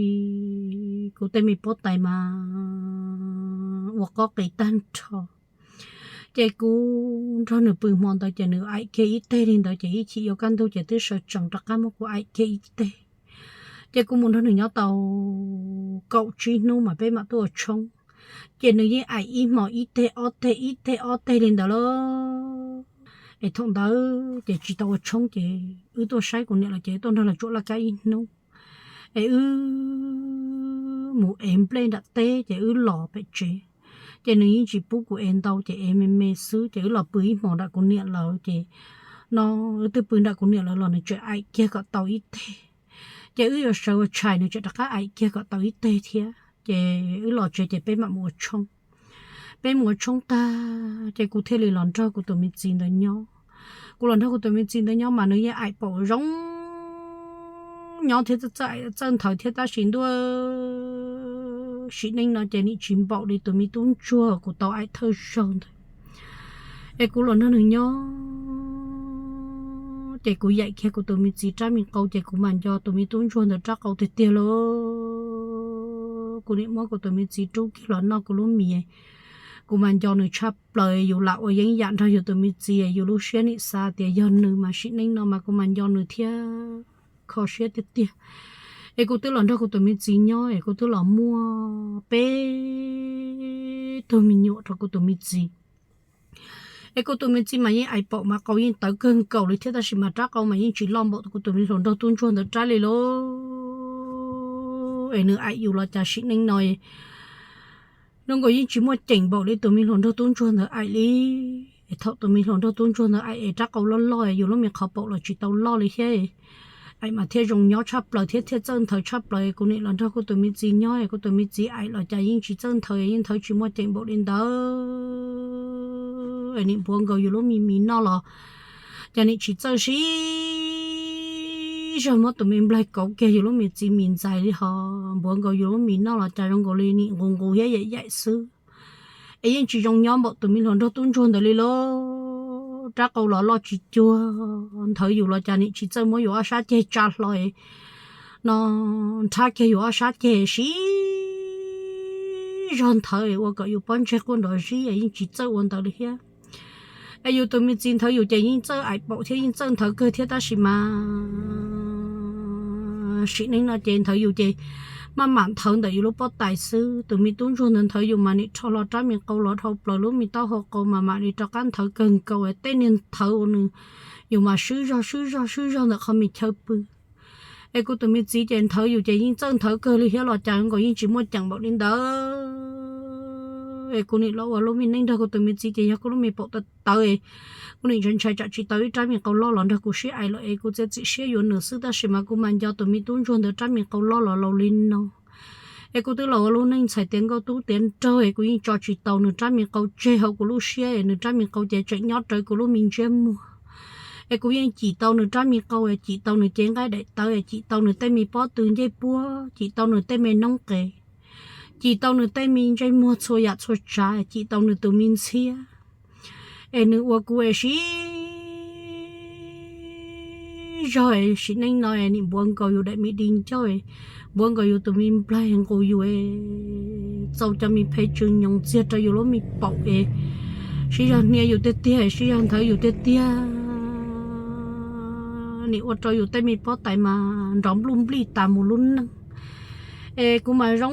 kuv tej me pob tais mas ua qob qis tag nrho. Ces kuv nrog nws pw hmo ntawd ces nws aim kiag ib teg li ntawd ces ib chim yuav kaj ntug ces twb sawv tsees rov qab muab kuv aim kiag ib teg. Ces kuv mus nrog nws nyob tau kaum tsib hnub mas peb mam tuaj ua tshoob. Ces nws yeej aim ib hmos ib teg ob teg ib teg ob teg li ntawd lauj. Es thaum ntawd ces tsis tau ua tshoob ces wb tuaj saib kuv niam lawv ces wb tuaj nrog lawv tsuam laj kab ib hnub es wb mus ev nplej nram teb ces wb los pem tsev. Ces nws yeej tsis pub kuv ev ntau ces ev me me xwb ces wb los pw ib hmos nram kuv niam lawv ces no wb twb pw nram kuv niam lawv los nws tseem aim kiag kom tau ib teg. Ces wb yuav sawv ua tshais nws tseem rov qab aim kiag kom tau ib teg thiab ces wb los tsev ces peb mam mus ua tshoob. Peb mus ua tshoob tag ces kuv thiaj li los nrog kuv tus me txiv ntawd nyob. Kuv los nrog kuv tus me txiv ntawd nyob mas nws yeej aim paum zoo nyob thiab txawj nthawv thiab tab sis ntuj, sim neej no ces nim tsis npaum li tus me tub ntsuag kuv tau aim thawj zaug ntawd. Es kuv los nrog nws nyob ces kuv yaim kiag kuv tus me txiv rab me qau ces kuv mas nco tus me tub ntsuag ntawd rab qau tiag tiag lauj. Kuv nim muab kuv tus me txiv rub kiag los noj kuv lub mis, kuv mas nco nws tshaj plaws. Yus lam ua yeeb yam nrog yus tus me txiv, yus lub siab nim xav tias yog nws mas sim neej no mas kuv mas nco nws thiab kho siab tiag tiag. Es kuv twb los nrog kuv tus me txiv nyob es kuv twb los muaj peb tug me nyuam rau kuv tus me txiv. Es kuv tus me txiv mas yeej aim paum mas qau yeej tawv kawg nkaus li thiab tab sis mas rab qau mas yeej tsis loj npaum kuv tus me hluas nraug tub ntsuag ntawd rab li lauj. Es nws aim yus los cas sim neej no zoo nkaus yeej tsis muaj ceem npaum li tus me hluas nraug tub ntsuag ntawd aim li. Es thaum tus me hluas nraug tub ntsuag ntawd aim es rab qau loj loj yus lub me qhov paum los tsis tau loj li thiab. Aim mas thiaj zoo nyob tshaj plaws thiab thiaj txawj nthawv tshaj plaws. Kuv nim los nrog kuv tus me txiv nyob es kuv tus me txiv aim los cas yeej tsis txawj nthawv, yeej nthawv tsis muaj ceem npaum li ntawd. Es nim npuav nkaus yus lub me mis noj los cas nim tsis txawj sib zog muab tus me nplaig kauv kiag yus lub me txiv mis ntxais li ho npuav nkaus yus lub mis noj los cas zoo nkaus li nim nqus nqus thiab yaim yaim xwb. Es yeej tsis zoo nyob npaum tus me hluas nraug tub ntsuag ntawd li lauj. Rab qau los loj tsis cuag, nthawv yus los cas nim tsis txawj muab yus ob sab ceg tsa hlo no nrhab kiag yus ob sab ceg sib zog nthawv ua kom yus pob ntseg quaj nrov zib es yeej tsis txawj ua ntawd li thiab. Es yus tus me txiv nthawv yus ces yeej txawj aim paum thiab yeej txawj nthawv kawg thiab tab sis mas sim neej no ces nthawv yus ces maj mam nthawv ntawm yus lub pob tais xwb. Tus me tub ntsuag ntawd nthawv yus mas nim rho hlo rab me qau los dhau plaws lub me taub hau qau mas mam li rov qab nthawv kawg nkaus es tej niag nthawv uas nws yus mas swb zog swb zog swb zog ntawm qhov me chaw pw. Es kuv tus me txiv ces nthawv yus ces yeej txawj nthawv kawg li thiab los cas nkaus yeej tsis muaj ceem npaum li ntawd. Es kuv nim los ua lub me neej nrog kuv tus me txiv ces yog kuv lub me paum tawv tawv es kuv nim ntshai ntshai tsam tsis tau ib rab me qau loj los nrog kuv sib aim lawm es kuv txiav txim siab yuav nws xwb tab sis mas kuv mas nco tus me tub ntsuag ntawd rab me qau loj los laus li no. Es kuv twb los ua lub neej ntxhais tiav nkauj tub tiav nraug es kuv yeej tso tsis tau nws rab me qau tseg hauv kuv lub siab es nws rab me qau ces tseem nyob rawv kuv lub me ntsiab muag. Es kuv yeej cim tau nws rab me qau es cim tau nws cev nqaij daim tawv es cim tau nws tej me pob tw ncej puab, cim tau nws tej me noob qes, cim tau nws tej me ntsej muag txhua yam txhua tsav, cim tau nws tus me ntxhiab. Es nws ua kuv es siv zog es sim neej no es nim npuav nkaus yus daim me di ncauj, npuav nkaus yus tus me nplaig nqus yus, txaus cov me phem tsw nyoos txiag rau yus lub me paum es siv zog hnia yus tiag tiag, siv zog nthawv yus tiag tiag. Nim ua rau yus tej me pob tais mas nrov npluj nplij tas mus lub neej. Es kuv mas zoo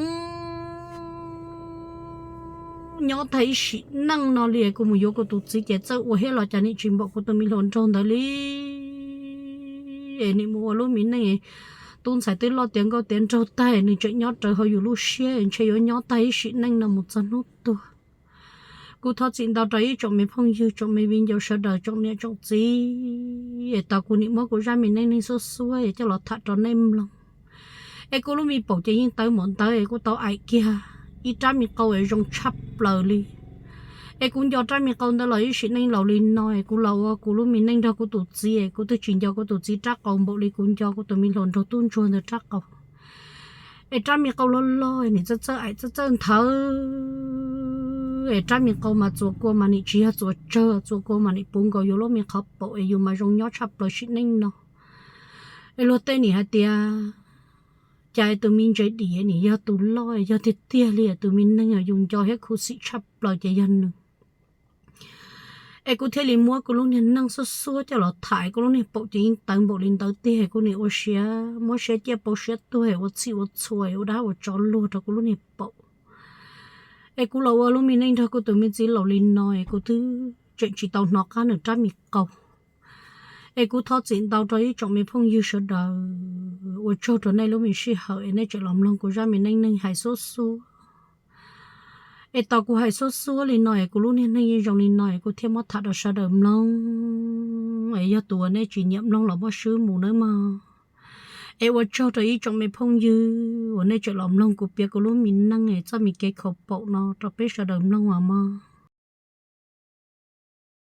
nyob tag ib sim neej no li, kuv mus yuav kuv tus txiv ces txawj ua thiab los cas nim tsis npaum kuv tus me hluas nraug ntawd li. Es nim mus ua lub me neej, tub ntxhais twb loj tiav nkauj tiav nraug tag nws tseem nyob rawv hauv yus lub siab ntshe yuav nyob tag ib sim neej no mus txog hnub tuag. Kuv thov txim ntau rau ib tsoom me phooj ywg, tsoom me viv ncaus sawv daws, tsoom niam tsoom txiv es tau kuv nim muab kuv zaj me neej neeg xuab xuab es coj los tham rau nej mloog. Es kuv lub me paum ces yeej tawv npaum ntawd es kuv tau aim kiag ib rab me qau es zoo tshaj plaws li. Es kuv nco rab me qau ntawd los ib sim neej laus li no es kuv los ua kuv lub me neej nrog kuv tus txiv es kuv twb tsis nco kuv tus txiv rab qau npaum li kuv nco kuv tus me hluas nraug tub ntsuag ntawd rab qau. Es rab me qau loj loj nim txawj txawj aim txawj txawj nthawv. Es rab me qau mas txuas kua mas nim tsis yog txuas tsawg, txuas kua mas nim puv nkaus yus lub me qhov paum es yus mas zoo nyob tshaj plaws sim neej no. Es luag tej nim hais tias cas tus me ntses dim nim yog tus loj, yog tiag tiag li tus me neeg yus nco thiab khuv xim tshaj plaws ces yog nws. Es kuv thiaj li muab kuv lub niag neej xuab xuab coj los tham, kuv lub niag paum ces yeej tawv npaum li ntawd tiag, kuv nim ua siav muab siav ciaj pauv siav tuag ua txhij ua txhua ua dab ua tsov luag rau kuv lub niag paum. Es kuv los ua lub me neej nrog kuv tus me txiv laus li no es kuv twb tseem tsis tau hnov qab nws rab me qau. Es kuv thov txim ntau rau ib tsoom me phooj ywg sawv daws, ua tsaug rau nej lub me sij hawm es nej tseem los mloog kuv zaj me neej neeg hais xuab xuab. Es tau kuv hais xuab xuab li no es kuv lub niag neej yeej zoo li no es kuv thiaj muab tham rau sawv daws mloog. Es yog tus uas nej tsis nyiam mloog los muab swb mus nawb mog. Es ua tsaug rau ib tsoom me phooj ywg uas nej tseem los mloog kuv piav kuv lub me neej es txoj me kev khaus paum no rau peb sawv daws mloog os mog.